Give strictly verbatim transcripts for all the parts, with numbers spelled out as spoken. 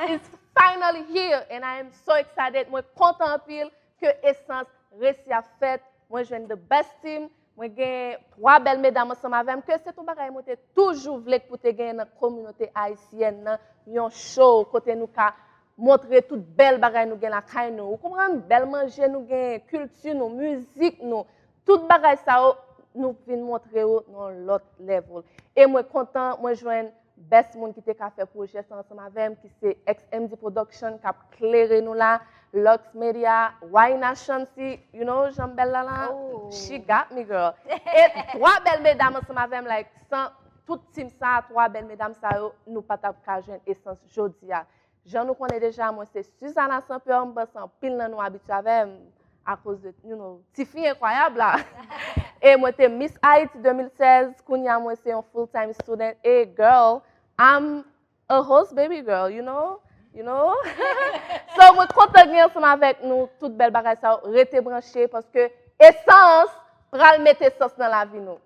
is finally here and I am so excited. Mwen kontan anpil ke Essence resi ap fèt. Mwen jwenn the best team. Mwen gen twa bèl medam ansanm avè m ke se ton bagay mwen te toujou vle k pou te genyen nan kominote ayisyèn nan, yon show kote nou ka montre tout bèl bagay nou gen lakay nou. Ou konprann? Bèl manje nou gen, kilti nou, mizik nou, tout bagay sa yo, nou vin montre yo nan yon lòt level. E mwen kontan, mwen jwenn best moun ki te ka fè pwojè sa ansanm avè m, ki se X M D Production, k ap klere nou la, Lux Media, Wayna Chancy, you know, jan m bèl la la, Oh. She got me, girl. E twa bèl medam ansanm avè m, like, san tout team sa, twa bèl medam sa yo, nou pa t ap ka jwenn Essence jodi a. Jan nou konnen deja, mwen se Suzana Saint-Pierre, m panse anpil nan nou abitye avè m akoz de, you know, ti fi enkwayab la. E mwen te Miss Haiti de mil sèz, kounye a mwen se yon full time student. E girl, I'm a host baby girl, you know? You know? So mwen kontan gen ansanm avèk nou, tout bèl bagay sa yo, rete branche paske Essence pral mete sans nan lavi nou.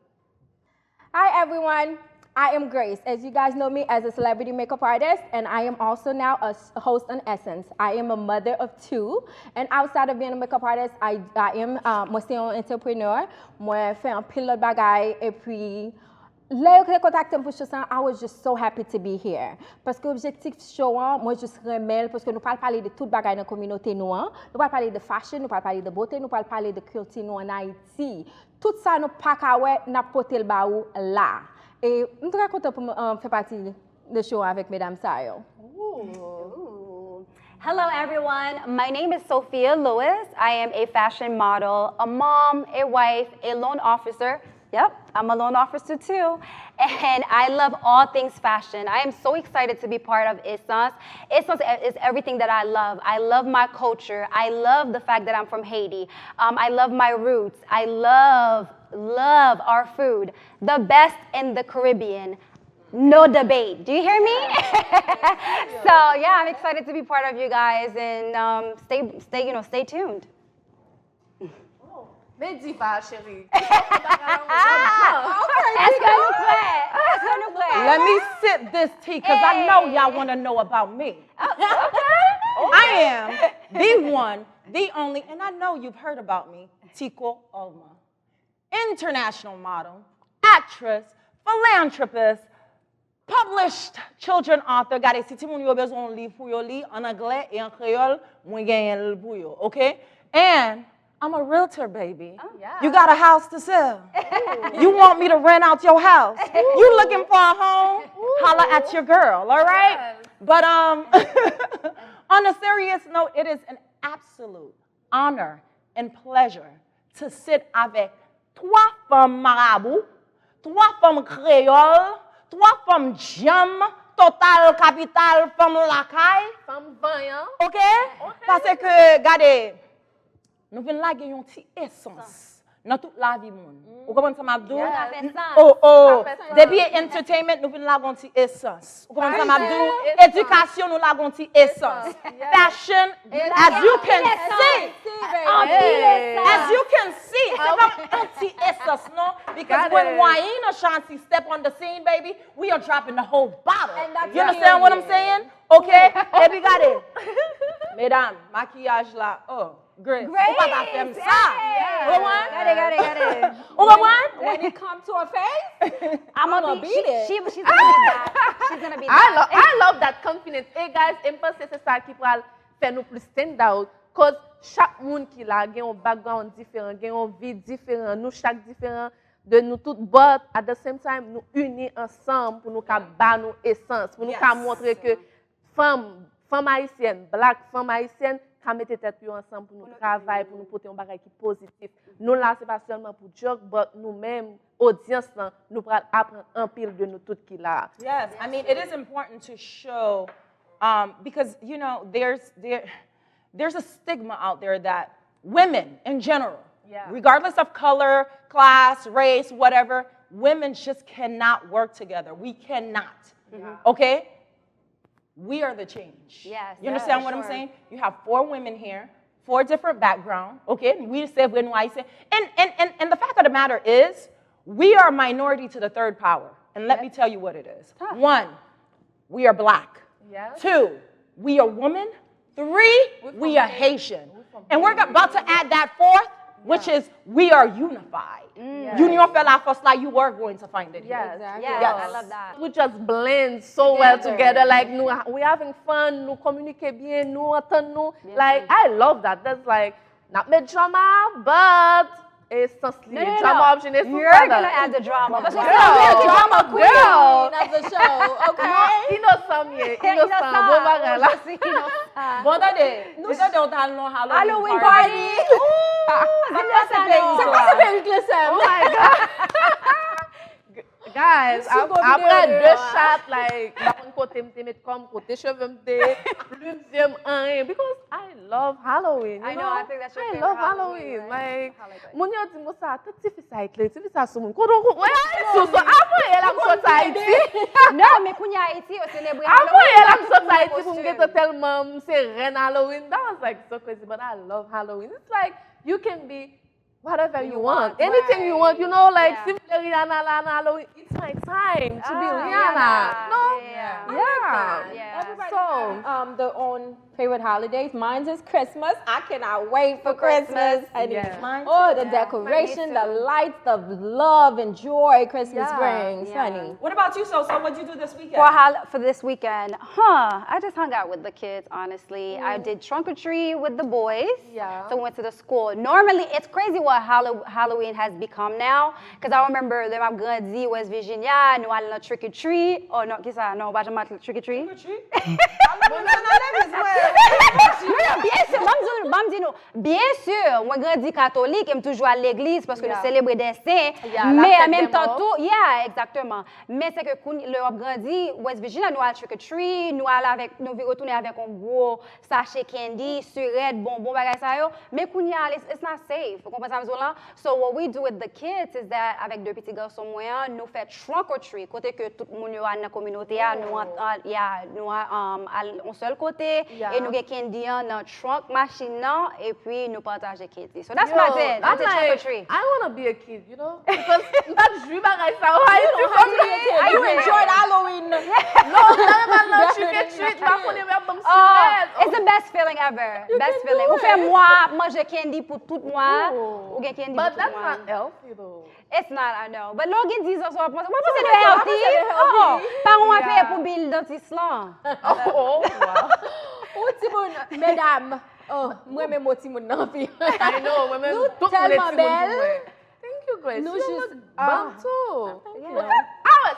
Hi everyone, I am Grace. As you guys know me as a celebrity makeup artist, and I am also now a s- host on Essence. I am a mother of two, and outside of being a makeup artist, I, I am uh, mwen se yon entrepreneur. Mwen fè anpil lòt bagay, epi lè yo te kontakte m pou show sa, I was just so happy to be here. Paske objektif show an, mwen just renmen l, paske nou pral pale de tout bagay nan kominote nou an. Nou pral pale de fashion, nou pral pale de bote, nou pral pale de kilti nou an Ayiti. Tout sa nou pa ka wè, n ap pote l ba ou la. E m trè kontan pou m um, fè pati de show avèk medam sa yo. Ooh. Hello, everyone. My name is Sophia Lewis. I am a fashion model, a mom, a wife, a loan officer. Yep, I'm a loan officer too. And I love all things fashion. I am so excited to be part of Essence. Essence is everything that I love. I love my culture. I love the fact that I'm from Haiti. Um, I love my roots. I love, love our food. The best in the Caribbean. No debate. Do you hear me? So yeah, I'm excited to be part of you guys and um, stay, stay, you know, stay tuned. Men diva cheri. Èske nou prè? Èske nou prè? Let me sip this tea because I know y'all want to know about me. I am the one, the only, and I know you've heard about me, Tico Alma. International model, actress, philanthropist, published children author. Gade, si timoun yo bezwen yon liv pou yo li, an anglè e an kreyòl, mwen genyen l pou yo, ok? And I'm a realtor, baby. You got a house to sell. You want me to rent out your house. You looking for a home? Holla at your girl, all right? But um, on a serious note, it is an absolute honor and pleasure to sit avec twa fanm marabou, twa fanm kreyòl, twa fanm djanm, total, kapital, fanm lakay. Fanm vanyan. Ok? Paske, gade, nou vin lage yon ti esans nan tout lavi moun. Ou konprann sa m ap di w? Sa fè sans. Oh, oh. Sa fè sans. Depi e entertainment, nou vin lage yon ti esans. Ou konprann sa m ap di w? Esans. Edikasyon, nou lage yon ti esans. Esans, yes. Fashion, as you can see, Anpil esans. as you can see, se pa yon ti esans, non. Because when Wayna Chancy step on the scene, baby, we are dropping the whole bottle. And that's You understand what I'm saying? Ok? Epi gade. Medam, makiyaj la, oh, Grace, ou pa ta fè m sa. Ou konprann? Gade, gade, gade. Ou konpran? When it come to a face, I'm I'ma gonna be, beat she, it. she, she's gonna be that. She's gonna be I, lo that. I love that confidence. Hey guys, e m panse se sa ki pral fè nou plis stand out. Cause chak moun ki la gen yon background diferan, gen yon vi diferan, nou chak diferan de nou tout, but at the same time, nou ini ansanm pou nou ka ba nou esans, pou nou ka Yes. montre ke fanm, fanm ayisyèn, black fanm ayisyèn, ka mete tèt yo ansanm pou nou travay, pou nou pote yon bagay ki pozitif. Nou la, se pa sèlman pou joke, but nou menm, odyans lan, nou pral aprann anpil de nou tout ki la. Yes, I mean, it is important to show um, because, you know, there's there there's a stigma out there that women in general, Yeah. regardless of color, class, race, whatever, women just cannot work together. We cannot. Okay? We are the change. Yes, You understand yeah, what I'm sure. Saying? You have four women here, four different backgrounds. Okay? We say we're Haitian. And, and, and, and the fact of the matter is, we are a minority to the third power. And let me tell you what it is. One, we are black. Yes. Two, We are women. Three, we are Haitian. And we're about to add that fourth, which is we are unified. Union fè la fòs la, you are going to find it here. Yes, yes, I love that. We just blend so well together. Like, nou, we having fun, nou kominike byen, nou antann nou. Like, I love that. That's like, n ap met drama, but esans li, drama ap jwenn esans ladan. You're gonna add the drama. Paske se yon drama queen of the show, okay? Non, inosan m ye, inosan, bon bagay la. Bon, tande, nou tande w t al nan Halloween party. Sa k pase peyi sa? Sa k pase peyi sa? Oh my God. Guys, apre de chat, like, m pa konn kote m te met kò m, kote cheve m te, plim zye m, anyen. Because I love Halloween, you know? I love Halloween. Like, moun yo di m konsa, "Tèt tifi sa eklere, tifi sa sou moun." Kote w wè sou sou, apre yè la m sot Ayiti. Non, men kounye a Ayiti, yo selebre Halloween. Apre yè la m sot Ayiti pou m gentan tèlman m se rèn Halloween. That was, like, so crazy, but I love Halloween. It's like, you can be whatever you want, anything you want, you know, like, si m vle Rihanna la nan Halloween, it's my time to be Rihanna. No? Yeah. Everybody has, um, their own favorite holidays. Mine is Christmas. I cannot wait for Christmas. And oh, the decoration, the lights, the love and joy Christmas brings, honey. What about you, Soso? What'd you do this weekend? For hol- for this weekend, huh? I just hung out with the kids, honestly. I did trunk or treat with the boys. Yeah. So we went to the school. Normally, it's crazy what Hallow- Halloween has become now. Because I remember lè m ap grandi West Virginia, nou al nan trick or treat. Oh non, kisa? Non, ou pa janm al trick or treat? Trick or treat? Mwen menm nan legliz mwen. Non, non, byen si, ban m di nou, ban m di nou. Byen si, mwen grandi katolik e m toujou al legliz paske nou selebre dè sen. Men an menm tan tou, yeah, egzakteman. Men se ke kounye lè w ap grandi, West Virginia, nou al trick or treat, nou al avèk, nou vin retounen avèk yon gwo sache candy, sirèt, bonbon, bagay sa yo. Men kounye a, it's, it's not safe. Ou konprann sa m di w lan? So what we do with the kids is that, avèk de piti gason mwen an, nou fè trunk or treat, kote ke tout moun yo a nan kominote a, nou an, an- yeah, nou a, um, al yon sèl kote, e nou gen candy an nan trunk machin nan, epi nou pataje candy. So that's what I did. I did trunk or treat. I wanna be a kid, you know? Because m t ap jwi bagay sa yo Ayiti. You enjoyed Halloween. Non, m t ap al nan trick or treat, m pa konnen m ap ban m sirèt. It's the best feeling ever. Best feeling. Ou fè mwa ap manje candy pou tout mwa. Ou gen candy pou tout mwa. But that's not healthy though. It's not, I know. But lè w gen diz an, so w ap panse, w ap panse de healthy. Oh, paran w ap peye pou bil dantis lan. Oh, wow. Ou timoun, medam. Oh, mwen menm mo timoun nan anpil. I know, mwen menm, tout moun e timoun pou mwen. Thank you, Grace. Nou jis bon tou.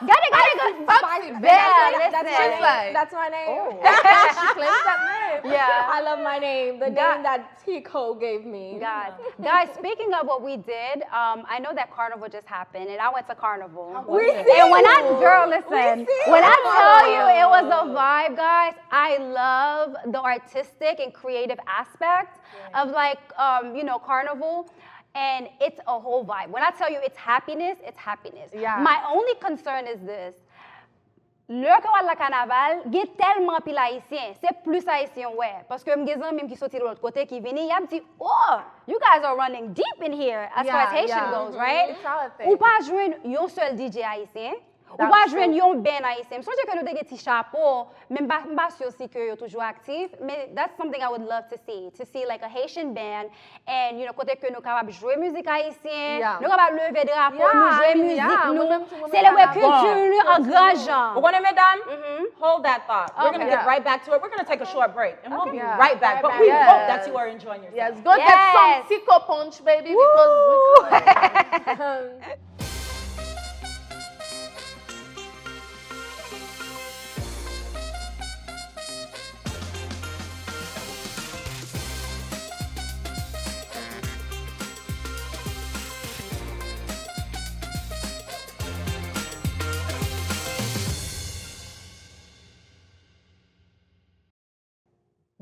Gade, gade, gade. Foxy, yeah, listen. That's my name. Oh, she claims that name. Yeah. I love my name. The name that Tico gave me. God. Guys, speaking of what we did, um, I know that carnival just happened, and I went to carnival. We see And when I, you. Girl, listen. We see When I you. Tell you, it was a vibe, guys. I love the artistic and creative aspect of, like, um, you know, carnival. And it's a whole vibe. When I tell you it's happiness, it's happiness. Yeah. My only concern is this. Lè ke w al nan kanaval, gen tèlman anpil Ayisyen. Se plis Ayisyen w wè. Paske m gen zanmi m ki soti lòt kote, ki vini, y ap di, "Oh, you guys are running deep in here as far as Haitian goes, right?" Ou pa jwenn yon sèl D J ayisyen. Ou pa jwenn yon band ayisyen. M sonje ke nou te gen ti chapo, men m pa, m pa si si ke yo toujou aktif. Men that's something I would love to see. To see, like, a Haitian band and, you know, kote ke nou kapab jwe mizik ayisyen, nou kapab leve drapo nou, jwe mizik nou, selebre kilti nou an gran jan. Ou konnen, medam? Hold that thought. We're going to get right back to it. We're going to take a short break, and we'll be right back. But we hope that you are enjoying yourself. Yes, go get some Tico punch, baby, because we coming.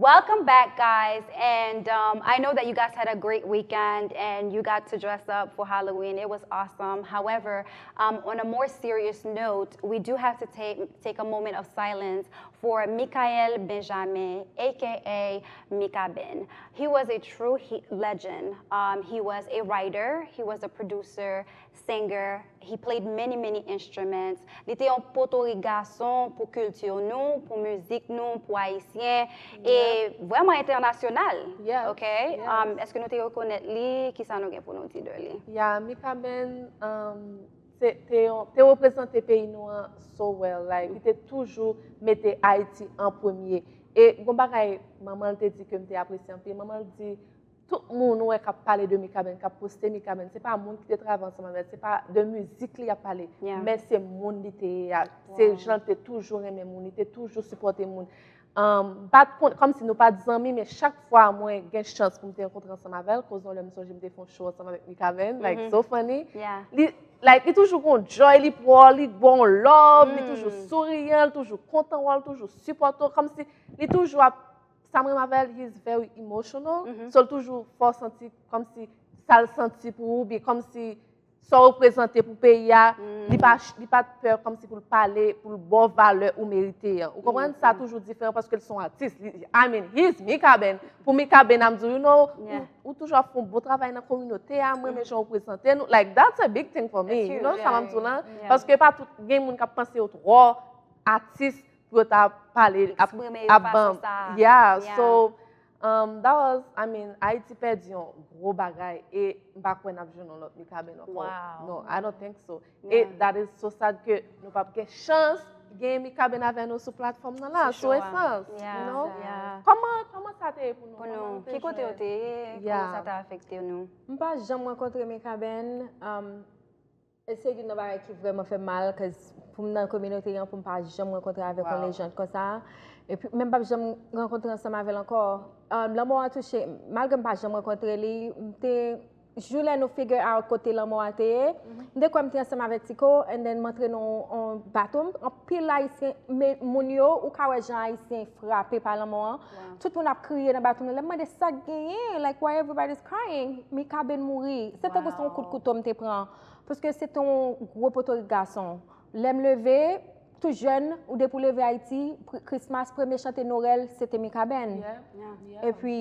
Welcome back, guys. And um, I know that you guys had a great weekend and you got to dress up for Halloween. It was awesome. However, um, on a more serious note, we do have to take, take a moment of silence for Michael Benjamin, A K A Mikaben. He was a true he- legend. Um, he was a writer, he was a producer, singer. He played many, many instruments. Li te yon potorik gason pou kilti nou, pou mizik nou, pou ayisyen. E vrèman entènasyonal. Yes, Ok? Yes. Um, èske nou te rekonèt li? Kisa nou gen pou nou di de li? Ya, Mikaben um, te, te, yon- te reprezante peyi nou an so well. Like, li te toujou mete Ayiti an premye. E yon bagay, manman l te di ke m te apresye anpil. Manman l di, tout moun ou wè k ap pale de Mikaben, k ap poste Mikaben, se pa moun ki te travay ansanm avè l, se pa de mizik li ap pale, Yeah. men se moun li te ye a. Se jan l te toujou renmen moun, li te toujou sipòte moun. Um, pa t kon- kòm si nou pa t zanmi, men chak fwa mwen gen chans pou m te rankontre ansanm avè l, koz yon lè m sonje m te fè yon show ansanm avèk Mikaben, like, so funny. Yeah. Li, like, li toujou gon joy, li pwòl, li bon love, li toujou souriyan, li toujou kontan wè w, li toujou sipòte w, kòm si li toujou ap, sa m renmen avè l, he's very emotional, so l toujou fè w santi kòm si sa l santi pou ou, byen kòm si sa w reprezante pou peyi a, li pa li pa t pè kòm si pou l pale, pou l ba w valè ou merite an. Ou konprann? Sa toujou diferan paske l se yon atis. Li- I mean, he's Mikaben. Pou Mikaben, I'm do, you know, Yeah. ou, ou toujou ap fè yon bon travay nan kominote a, mwen renmen jan ou prezante nou. Like, that's a big thing for me. It's You know, huge. sa m ap di w lan. Yeah. Paske pa tout, gen moun k ap panse yo twò atis pou yo ta pale ap, Eksprime yo ap fason ban. Sa. Yeah, Yeah. so um, that was, I mean, Ayiti pèdi yon gwo bagay e m pa kwè n ap jwenn yon lòt Mikaben ankò. Wow. No, I don't think so. Yeah. E that is so sad ke nou p ap gen chans gen Mikaben avè nou sou platfòm nan la, Sou sou show a. esans. Yeah, You know? Yeah. Kòman, kòman sa te ye pou nou? Pou Kòman nou, nou te ki kote w jwenn? te ye? Yeah. Kòman sa te afekte nou? M pa janm rankontre Mikaben. Um, e se youn nan bagay ki vrèman fè m mal, cause pou m nan kominote an, pou m pa janm rankontre avèk yon Wow. Lejand konsa. Epi, men m p ap janm rankontre ansanm avè l ankò. Um, lanmò a touche m. Malgre m pa janm rankontre li, m te, jou lè nou figure out kote lanmò a te ye, m te kwè m te ansanm avèk Tico, and then m antre nan yon bathroom. Anpil Ayisyen, men moun yo, ou ka wè jan Ayisyen frape pa lanmò an. Tout moun ap kriye nan bathroom nan. Lè m mande sa k genyen, like, why everybody's crying? Mikaben mouri. Se tankou se yon kout kouto m te pran. Paske se te yon gwo potorik gason. Lè m leve, tou jèn, ou depi w leve Ayiti, pr- Christmas, premye chante Nwèl, se te Mikaben. Yeah, Yeah. yeah. Epi,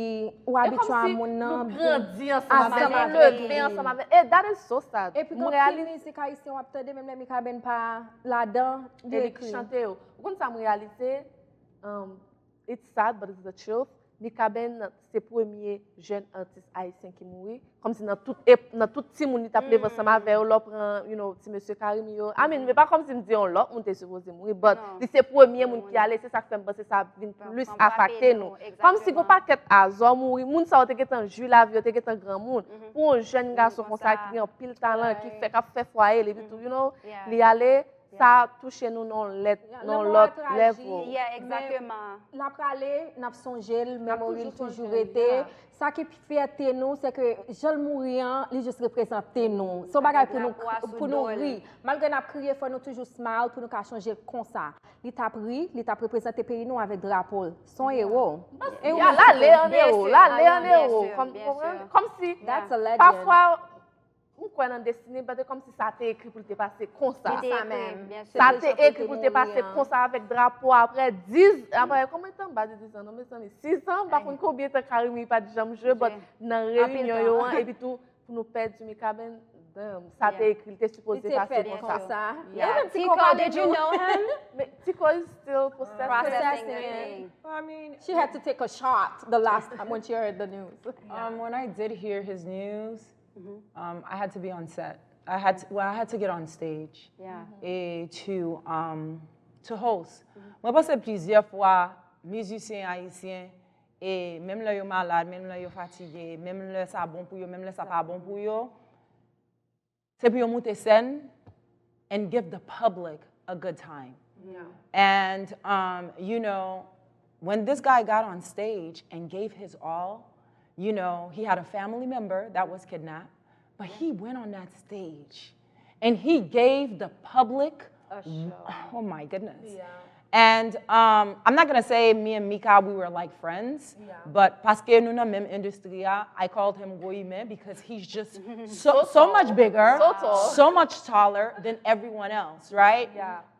ou E abitye a kòmsi moun nou nan. grandi ansanm avè l, Ansanm nou avèk leve li. Ansanm avè l. E that is so sad. Epi, M gen anpil realize mizik ayisyen w ap tande, menm lè Mikaben pa ladan, e li ki chante yo. Ou konn sa m realize? Um, it's sad, but it's the truth. Mikaben se premye jèn atis ayisyen ki mouri. Kòmsi nan tout, ep- nan tout timoun li t ap leve ansanm avè yo, lè w pran, you know, ti mesye Karimi yo. I mean, men pa kòmsi m di yon lòt moun te sipoze mouri, but li se premye moun ki ale, se sa k fè m panse sa vin plis afekte nou. Kòmsi gon pakèt azò mouri, moun sa yo te gentan jwi lavi yo, te gentan granmoun. Pou yon jèn gason konsa ki gen anpil talan, ki fè, k ap fè fwaye l, epi tou, you know, li ale, sa touche nou nan yon lèt, nan yon lòt level. Yeah, exactement. L ap prale, n ap sonje l, memori l toujou rete. Sa ki fyète nou, se ke jan l mouri an, li jis reprezante nou. Se yon bagay pou nou, pou nou ri. Malgre n ap kriye, fò nou toujou smile pou nou ka sonje l konsa. Li t ap ri, li t ap reprezante peyi nou avèk drapo l. Se yon ewo. Ya, l ale an ewo, l ale an ewo. Kòm, kòmsi, pafwa, m kwè nan destine, but kòmsi sa te ekri pou l te pase konsa. Li te ekri, byen si. Sa te ekri pou l te pase konsa avèk drapo a. Apre diz, apre, konbyen tan m pa di diz an, non, mezanmi, sis an, m pa konn konbyen tan Karimi pa t janm jwe, but nan reyinyon yo an, epi tou, pou nou pèdi Mikaben, damn, sa te ekri, li te sipoze pase konsa. Yeah. Tico, did you know him? Men Tico is still processing. Processing the thing. I mean, She had to take a shot the last time when she heard the news. um, when I did hear his news, um, I had to be on set. I had to, well, I had to get on stage Yeah. et to, um, to host. Mwen panse plizyè fwa, mizisyen ayisyen, e menm lè yo malad, menm lè yo fatige, menm lè sa bon pou yo, menm lè sa pa bon pou yo, se pou yo moute sèn and give the public a good time. And, um, you know, when this guy got on stage and gave his all, you know, he had a family member that was kidnapped, but he went on that stage and he gave the public, oh my goodness. And um, I'm not gonna say me and Mika, we were like friends, but paske nou nan menm endistri a, I called him Gwo Imen because he's just so, so much bigger, so much taller than everyone else, right?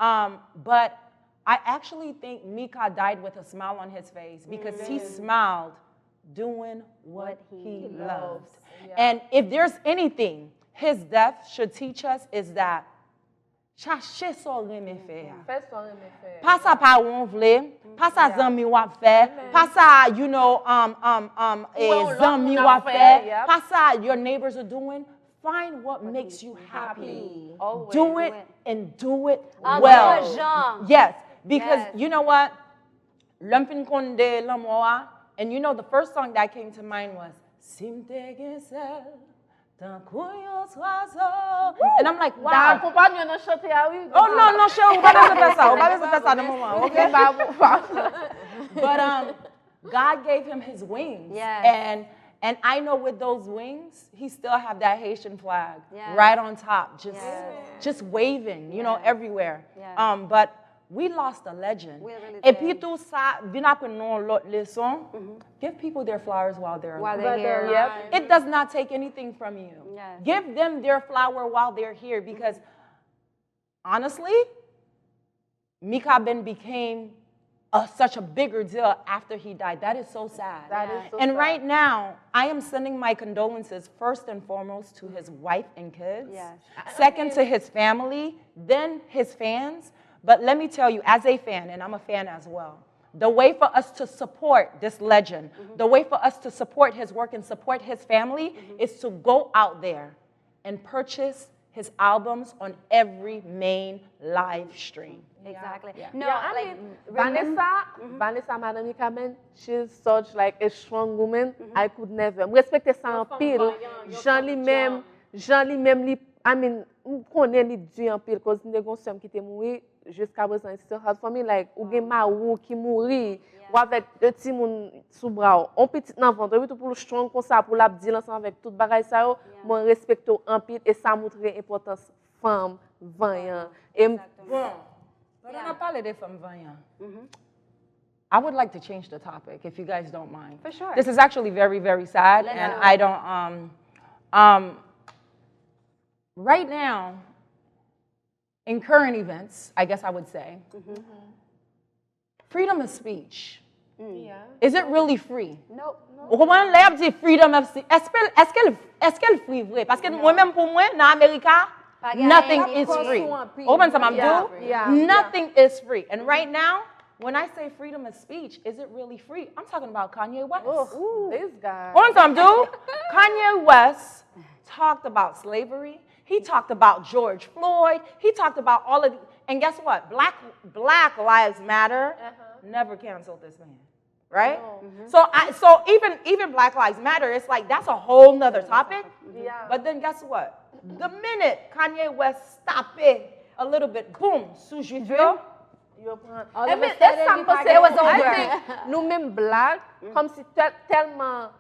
Um, but I actually think Mika died with a smile on his face because he smiled doing what he loved. And if there's anything his death should teach us is that chache sa w renmen fè a. Fè sa w renmen fè. Pa sa paran w vle, pa sa zanmi w ap fè, pa sa, you know, um, um, um, eh, zanmi w ap fè, pa sa your neighbors are doing. Find what makes you happy. Do it and do it well. Yes, because you know what? Lè m fin konn de lanmò a, and you know the first song that came to mind was Si m te gen sèl tankou yon zwazo. And I'm like, wow. Da akonpanye nan chante a wi. Oh non, non, cheri, ou pa bezwen fè sa. Ou pa bezwen fè sa nan moman, okay? But um, God gave him his wings. Yes. And and I know with those wings, he still have that Haitian flag right on top, just just waving, you know, everywhere. Um, but we lost a legend. Epi tou sa vin aprann nou yon lòt leson. Give people their flowers while they're alive. It does not take anything from you. Give them their flower while they're here because honestly, Mika Ben became a, such a bigger deal after he died. That is so sad. That is so And sad. Right now, I am sending my condolences first and foremost to his wife and kids, second to his family, then his fans. But let me tell you, as a fan, and I'm a fan as well, the way for us to support this legend, the way for us to support his work and support his family is to go out there and purchase his albums on every main live stream. Exactly. Yeah. No, Yeah, I like, mean, remember- Vanessa, Vanessa, Madam Mika Ben, she's such like a strong woman. I could never. M respekte sa anpil. Jan li menm, jan li menm li, I mean, m konnen li di anpil, koz m te gon sè m ki te mouri, jiska prezan it's still hard for me. Like, ou gen mari w ki mouri, ou avèk de timoun sou bra w, on pitit nan vant, epi tou pou l strong konsa, pou l ap deal ansanm avèk tout bagay sa yo, mwen respekte w anpil, e sa montre enpòtans fanm vanyan. E m- Bon, pandan n ap pale de fanm vanyan, I would like to change the topic if you guys don't mind. For sure. This is actually very, very sad, and I don't. Um, um, right now, in current events, I guess I would say, freedom of speech. Is it really free? Nope. Ou konprann lè y ap di freedom of speech? Èske l, èske l, èske l free vre? Paske mwen menm pou mwen, nan Amerika, nothing is free. Ou konprann sa m ap di w? Nothing is free. And right now, when I say freedom of speech, is it really free? I'm talking about Kanye West. This guy. Ou konprann sa m ap di w? Kanye West talked about slavery. He talked about George Floyd. He talked about all of the, and guess what? Black Black Lives Matter never canceled this man. Right? So I so even even Black Lives Matter, it's like that's a whole nother topic. Yeah. But then guess what? The minute Kanye West stop it a little bit, boom, sou jwif yo. Yo pran. All of a Ebyen, sudden, e sa m you panse, pack it was I over. Think nou menm black, kòmsi tèl- tèlman,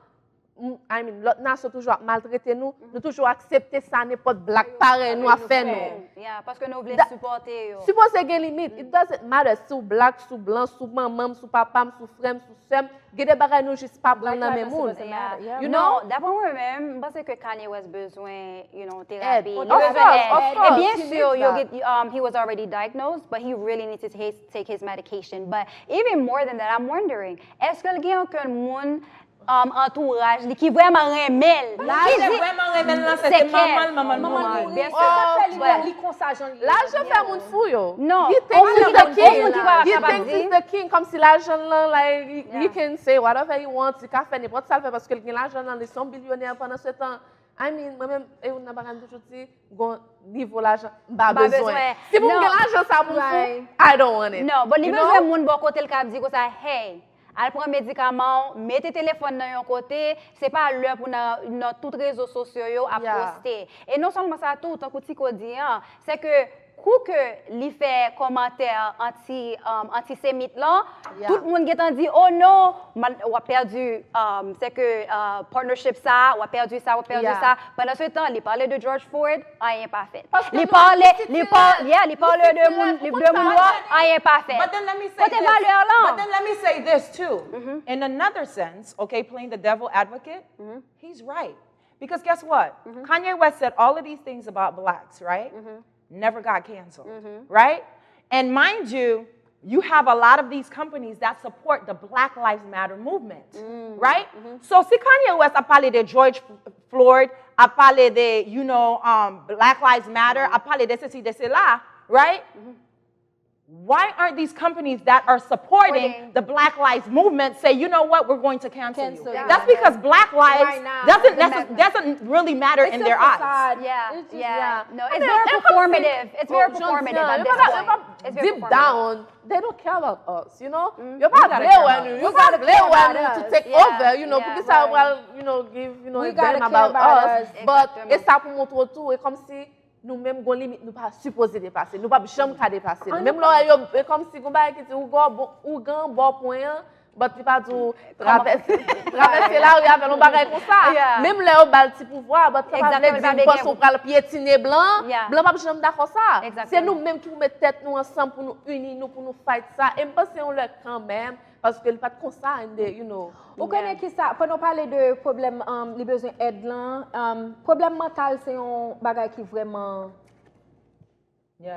mm, I mean, lòt nasyon toujou ap maltrete nou, nou toujou aksepte sa nenpòt black parèy nou ap fè nou. Yeah, paske nou vle Da- sipòte yo. Sipoze gen limit. It doesn't matter si w black, si w blan, si w manman m, si w papa m, si w frè m, si w sè m. Gen de bagay nou jis pa pran nan men moun. Yeah. You Non, know? Daprè mwen menm, m panse ke Kanye West bezwen, you know, terapi. Of Li bezwen course, èd. of course, E byen he sur, needs yo that. Get, um, he was already diagnosed, but he really needs to take, take his medication. But even more than that, I'm wondering, èske l gen okenn moun um, antouraj li ki vrèman renmen l? Ki vrèman renmen l lan, se te manman l, manman l mouri. Byen sur. Li konsa jan li. Lajan fè moun fou yo. Non. He thinks he's the king. Ou moun ki pa He kapab thinks di. He's the king, kòmsi lajan l lan, like, he, he can say whatever he wants, li ka fè nenpòt sa l vle paske l gen lajan l lan, li se yon bilyonè pandan se tan. I mean, mwen menm, e youn nan bagay m toujou di, gon nivo lajan m pa bezwen. Si pou m gen lajan sa pou m fou, I don't want it. Non, but li bezwen moun bò kote l k ap di konsa, hey, al pran medikaman w, mete telefòn nan yon kote, se pa lè pou nan, nan tout rezo sosyo yo ap poste. E non sèlman sa tou, tankou Tico di an, se ke kou ke li fè kòmantè anti, um, antisemit lan, tout moun gentan di, oh non, w ap pèdi, um, se ke uh, partnership sa, w ap pèdi sa, w ap pèdi sa. Pandan se tan, li pale de George Floyd, anyen pa fèt. Li pale, li pale, yeah, li pale de moun, de moun nwa, anyen pa fèt. Kote valè lan? But then let me say this too. In another sense, okay, playing the devil advocate, he's right. Because guess what? Kanye West said all of these things about blacks, right? Never got canceled, right? And mind you, you have a lot of these companies that support the Black Lives Matter movement, right? So si Kanye West ap pale de George Floyd, ap pale de, you know, um, Black Lives Matter, ap pale de ceci, de cela, right? Why aren't these companies that are supporting the Black Lives Movement say, you know what, we're going to cancel you? That's because Black lives doesn't, necess- doesn't really matter in their eyes. Yeah, yeah. No, it's very performative. It's very performative at this point. It's very Deep down, they don't care about us, you know? Yo pa vle wè nou, yo pa vle wè nou to take over, you know, poukisa yo pral, you know, give, you know, a damn about us. But e sa pou montre w tou, e kòmsi nou menm gon limit nou pa sipoze depase, nou p ap janm ka depase li. Menm lè w wè yo, e kòmsi gon bagay ki di ou gen yon bò pwen an, but li pa di w travèse, travèse lari avè l, yon bagay konsa. Menm lè yo ba l ti pouvwa, but sa pa vle di m panse w pral pyetine blan, blan p ap janm dakò sa. Se nou menm ki pou met tèt nou ansanm pou nou ini nou, pou nou fight sa. E m panse yon lè kanmenm, paske li pa t konsa, and then, you know. Ou konnen kisa, pandan w pale de pwoblèm um, li bezwen èd lan, um, pwoblèm mantal se yon bagay ki vrèman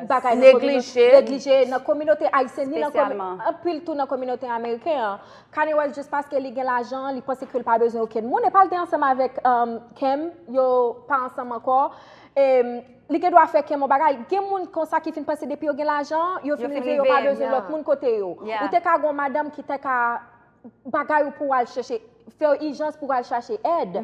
bagay nan kominote, Neglije. Neglije nan kominote ayisyèn ni nan komi- Espesyalman. Anpil tou nan kominote ameriken an. Kanye West jis paske li gen lajan, li panse ke l pa bezwen okenn moun. Epa l te ansanm avèk um, Kim, yo pa ansanm ankò. E, li gen dwa fè Kim yon bagay. Gen moun konsa ki fin panse depi yo gen lajan, yo fin rive yo pa bezwen lòt moun kote yo. Ou te ka gen yon madanm ki te ka bagay ou pou w al chèche, fè w ijans pou w al chache èd,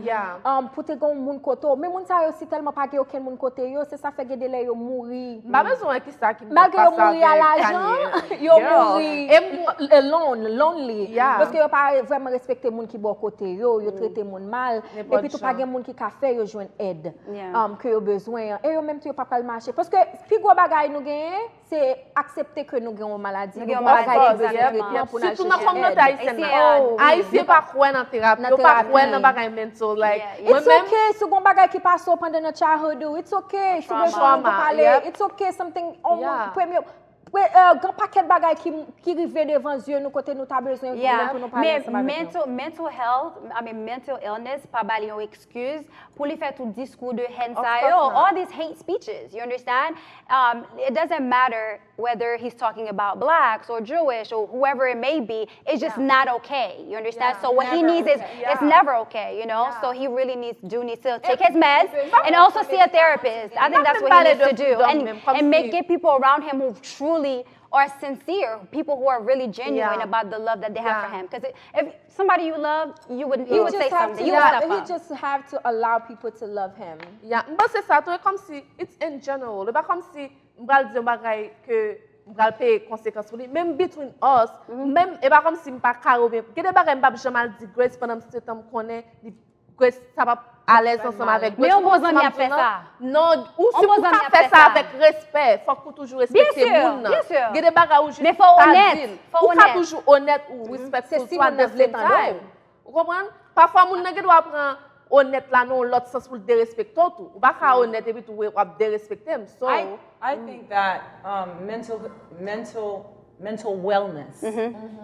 um, pou te gen yon moun kote w. Men moun sa yo si tèlman pa gen okenn moun kote yo, se sa fè gen de lè yo mouri. M pa bezwen wè kisa ki pase avèk Kanye. Malgre yo mouri a lajan, yo mouri alone, lonely. Paske yo pa vrèman respekte moun ki bò kote yo, yo trete moun mal. Epi tou pa gen moun ki ka fè yo jwenn èd um, ke yo bezwen an. E yo menm tou yo pa pral mache. Paske pi gwo bagay nou genyen, se aksepte ke nou gen yon maladi, nou gen yon bagay ki bezwen tretman pou n al chèche èd. Sitou nan kominote ayisyèn nan. Ayisyen pa kwè nan terapi, yo pa kwè nan bagay mental. Like, mwen menm. It's okay si w gen yon bagay ki pase w pandan nan childhood ou, it's okay si w bezwen yon moun pou pale, it's okay something, yon moun, premye, gen yon pakèt bagay ki, ki rive devan zye nou kote nou ta bezwen yon moun pou nou pale ansanm avèk nou. Mental, mental health, I mean mental illness pa ba li yon excuse pou li fè tout diskou de haine sa yo, all these hate speeches, you understand? Um, it doesn't matter whether he's talking about blacks or Jewish or whoever it may be, it's just not okay, you understand? So what he needs is, it's never okay, you know? So he really needs, do needs to take his meds and also see a therapist. I think that's what he needs to do. And, and make, get people around him who truly are sincere, people who are really genuine about the love that they have for him. Because if somebody you love, you would, you would say something, you would step up. He just have to allow people to love him. Yeah, m panse sa tou, e kòmsi, it's in general. E pa kòmsi m pral di yon bagay ke m pral peye konsekans pou li. Menm between us, menm, e pa kòmsi m pa kare oubyen, gen de bagay m p ap janm al di Grace pandan m se tan m konnen li Grace sa p ap alèz ansanm avèk Grace. Men yon bon zanmi ap fè sa. Non, ou si pou ka fè sa avèk respè, fòk ou toujou respekte moun nan. Gen de bagay ou jis pa di l. Ou ka toujou onèt ou respectful tou at the same time. Ou konprann? Pafwa moun nan gen dwa pran onèt la nan yon lòt sans pou l derespekte w tou. Ou pa ka onèt epi tou w ap derespekte m. So, I think that um, mental, mental, mental wellness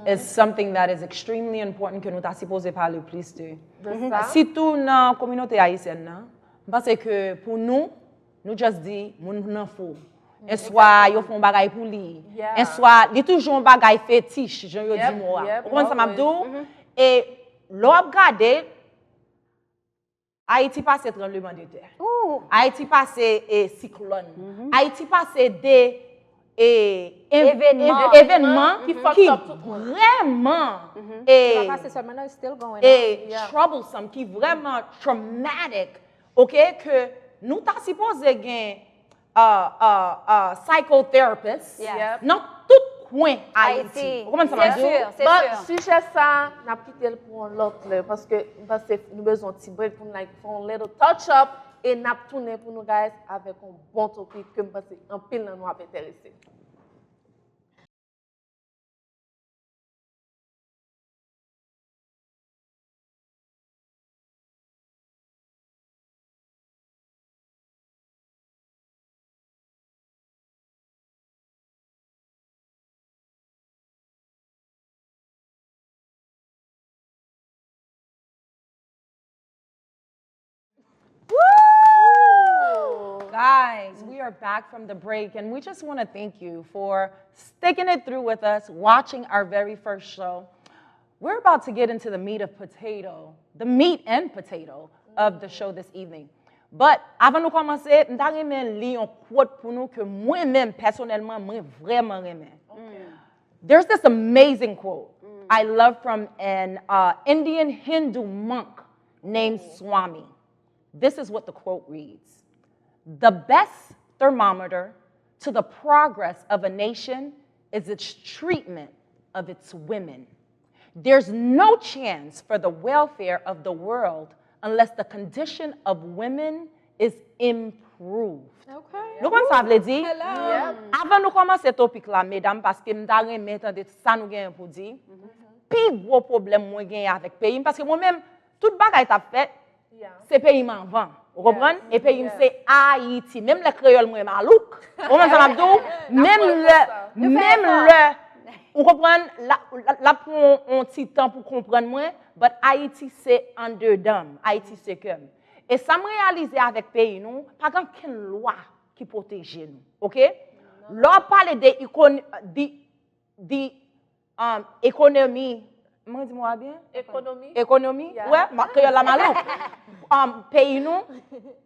is something that is extremely important ke nou ta sipoze pale plis de. Sitou nan kominote ayisyèn nan, m panse ke pou nou, nou just di moun nan fou. Enswa yo fè yon bagay pou li. Enswa li toujou yon bagay fetich, jan yo di mo a. Ou konprann sa m ap di w? E lè w ap gade, Ayiti pase tranblemanntè. Ayiti pase e, siklòn. Ayiti pase de e, ev- Evènman. Ev- evènman ki vrèman e, e troublesome, ki vrèman traumatic, ok, ke nou ta sipoze gen uh, uh, uh, psychotherapist nan tout kwen Ayiti. Ou konprann sa m ap di w? But sijè sa, n ap kite l pou yon lòt lè, paske m panse nou bezwen yon ti break pou n like fè yon little touch up E n ap tounen pou nou, guys, avèk yon bon topik ke m panse anpil nan nou ap enterese. Woo! Guys, we are back from the break, and we just want to thank you for sticking it through with us, watching our very first show. We're about to get into the meat of potato, the meat and potato of the show this evening. But avan nou kòmanse, m ta renmen li yon quote pou nou ke mwen menm, pèsonèlman, mwen vrèman renmen. There's this amazing quote I love from an uh, Indian Hindu monk named Swami. This is what the quote reads: "The best thermometer to the progress of a nation is its treatment of its women. There's no chance for the welfare of the world unless the condition of women is improved." Nou konn sa vle di? Avan nou kòmanse topik la, medam, paske m ta renmen tande sa nou genyen pou di. Pi gwo pwoblèm mwen genyen avèk peyi m, paske mwen menm, tout bagay t ap fèt, se peyi m anvan. Ou konprann? E peyi m se Ayiti. Menm lè kreyòl mwen malouk, ou konprann sa m ap di w? Menm lè, menm lè, ou konprann, l ap pran yon ti tan pou konprann mwen, but Ayiti se andedan m, Ayiti se kè m. E sa m reyalize avèk peyi nou, pa gen okenn lwa ki pwoteje nou, oke? Lè w ap pale de ikon, de, de, um, ekonomi, mwen di mo a byen? Ekonomi. Ekonomi, yeah. Wè, ma, kreyòl la malouk. Um, peyi nou,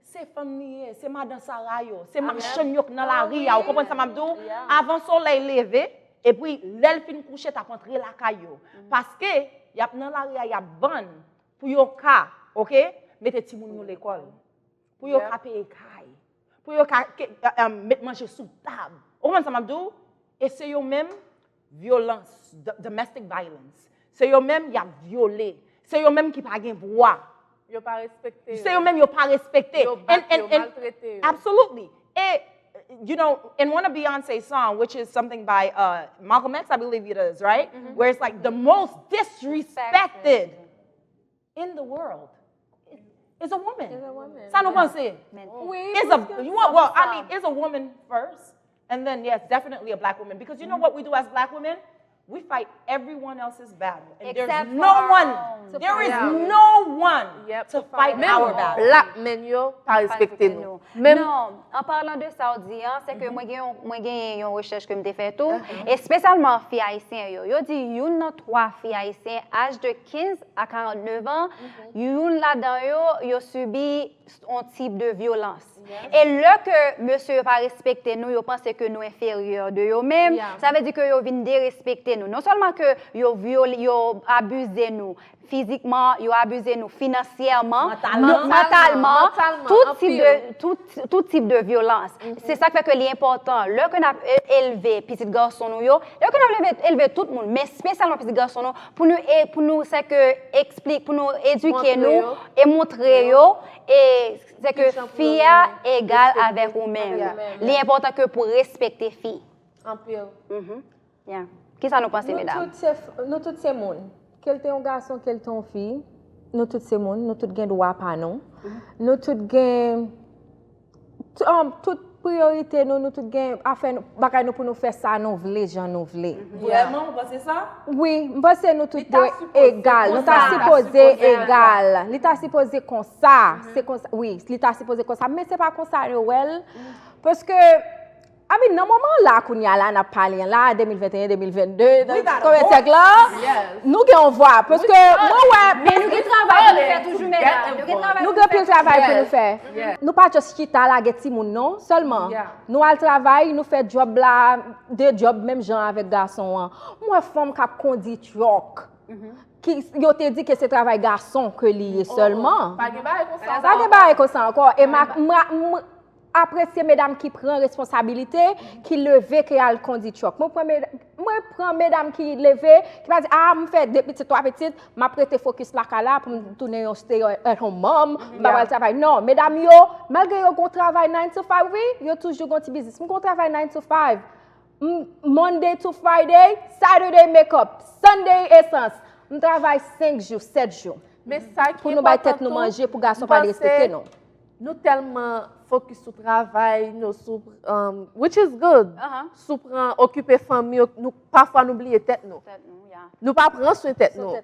se fanm li ye, se madan Sara yo, se machann yo k nan lari a, ou konprann sa m ap di w? Avan solèy leve, epi lè l fin kouche, t ap antre lakay yo. Paske, y ap nan lari a, y ap vann pou yo ka, oke, mete timoun yo lekòl, pou yo ka peye kay, pou yo ka ke, um, met manje sou tab. Ou konprann sa m ap di w? E se yo menm, vyolans, do- domestic violence. Se yo menm y ap vyole. Se yo menm ki pa gen vwa. Yo pa respekte yo. Se yo menm yo pa respekte. Yo bat yo, maltrete yo. Absolutely. E, you know, in one of Beyonce's song, which is something by uh, Malcolm X, I believe it is, right? Where it's like the most disrespected in the world is a woman. Is a woman. Sa nou panse? Wi, is a, you want, well, I mean, is a woman first, and then yes, definitely a black woman, because you know what we do as black women? We fight everyone else's battle, and there's no one, there is no one to fight our battle. Menm black men yo pa respekte nou. Menm non, an palan de sa w di an, se ke mwen gen yon, mwen genyen yon rechèch ke m te fè tou, espesyalman fi ayisyen yo. Yo di youn nan twa fi ayisyen aj de kenz a karannnev an, youn ladan yo, yo sibi yon tip de vyolans. E lè ke mesye yo pa respekte nou, yo panse ke nou enferyè de yo menm, sa vle di ke yo vin derespekte nou. Non sèlman ke yo vyole, yo abize nou, fizikman, yo abize nou finansyèman, mantalman, tout tip de, tout, tout tip de vyolans. Se sa k fè ke li enpòtan, lè ke n ap e- elve pitit gason nou yo, lè ke n ap elve, elve tout moun, men espesyalman pitit gason nou, pou nou, e, pou nou, se ke, eksplik, pou nou edike nou e montre yo, e se ke fi a egal avèk ou menm. Li enpòtan ke pou respekte fi. Anpil. Yeah. Kisa nou panse, medam? Nou tout se, nou tout se moun. Ke l te yon gason, ke l te yon fi, nou tout se moun, nou tout gen dwa pa nou. Nou tout gen t- um, tout priyorite nou, nou tout gen afè nou, bagay nou pou nou fè sa nou vle, jan nou vle. Vrèman, ou panse sa? Wi, m panse nou tout dwe egal. Nou ta sipoze egal. Li ta sipoze konsa. Se konsa, wi, li ta sipoze konsa. Men se pa konsa yo wè l. Paske I mean, nan moman la kounye a la, n ap pale an la, de mil venteyen, de mil vennde, konbyen syèk la? Nou gen yon vwa, paske mwen wè, men nou gen travay pou nou fè toujou, medam. Nou gen travay pou nou fè. Nou gen anpil travay pou nou fè. Nou pa just chita lage timoun non, sèlman. Nou al travay, nou fè djòb la, de djòb menm jan avèk gason an. M wè fanm k ap kondi tròk. Ki, yo te di ke se travay gason ke li ye sèlman. Pa gen bagay konsa. Pa gen bagay konsa ankò. E ma, ma, m, apresye medam ki pran responsabilite, ki leve ke al kondi truck. Mwen pran meda- mwen pran medam ki leve, ki pa di, ah, m fè de pitit, twa pitit, m ap rete fokis lakay la pou m tounen yon stay at home mom, m pa pral travay. Non, medam yo, malgre yo gon travay nine to five, wi, yo toujou gon ti biznis. M gon travay nine to five. M- Monday to Friday, Saturday makeup, Sunday esans. M travay senk jou, sèt jou. Men sa ki enpòtan tou, m panse nou tèlman fokis sou travay nou, sou, um, which is good. Sou pran okipe fanmi, nou, pafwa nou bliye tèt nou. Nou pa pran swen tèt nou.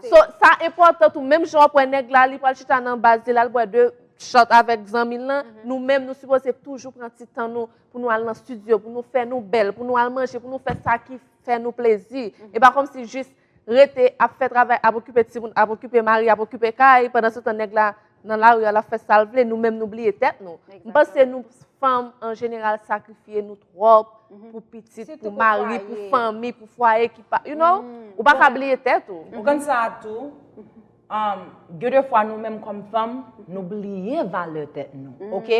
So, sa enpòtan tou, menm jan w ap wè nèg la, li pral chita nan baz li, l al bwè de shot avèk zanmi l lan, nou menm nou sipoze toujou pran ti tan nou pou nou al nan studio, pou nou fè nou bèl, pou nou al manje, pou nou fè sa ki fè nou plezi. E pa kòmsi jis rete ap fè travay, ap okipe timoun, ap okipe mari, ap okipe kay, pandan se tan nèg la nan lari a, l ap fè sa l vle, nou menm nou bliye tèt nou. M panse nou fanm an jeneral sakrifye nou twòp pou pitit, pou mari, pou fanmi, pou fwaye ki pa, you know, ou pa ka bliye tèt ou. Ou konn sa tou, um, gen de fwa nou menm kòm fanm, nou bliye valè tèt nou, ok?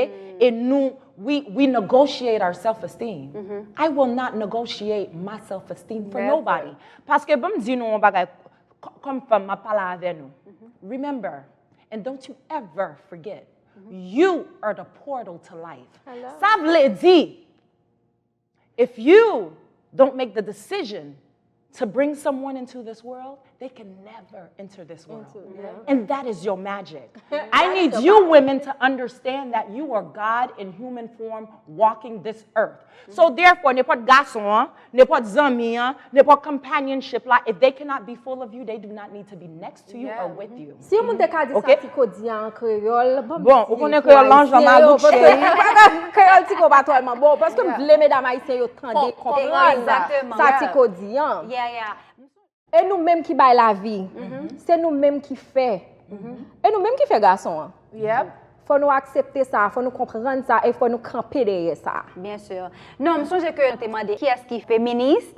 E nou, we, we negotiate our self-esteem. I will not negotiate my self-esteem for nobody. Paske ban m di nou yon bagay, k- kòm fanm, m ap pale avè nou. Remember, and don't you ever forget, you are the portal to life. Sa vle di, if you don't make the decision to bring someone into this world, they can never enter this world. And that is your magic. I need you women to understand that you are God in human form walking this earth. So therefore, nenpòt gason an, nenpòt zanmi an, nenpòt companionship la, if they cannot be full of you, they do not need to be next to you or with you. Si yon moun te ka di sa ti kodi an kreyòl, bon, ou konnen kreyòl lan jan magout cheri. Kreyòl ti ko pa twèlman bon, paske m vle medam ayisyen yo tande, konprann sa ti ko di an. E nou menm ki bay lavi, se nou menm ki fè, e nou menm ki fè gason an. Fò nou aksepte sa, fò nou konprann sa, e fò nou kanpe dèyè sa. Byen si. Non, m sonje ke nou te mande kiyès ki feminis.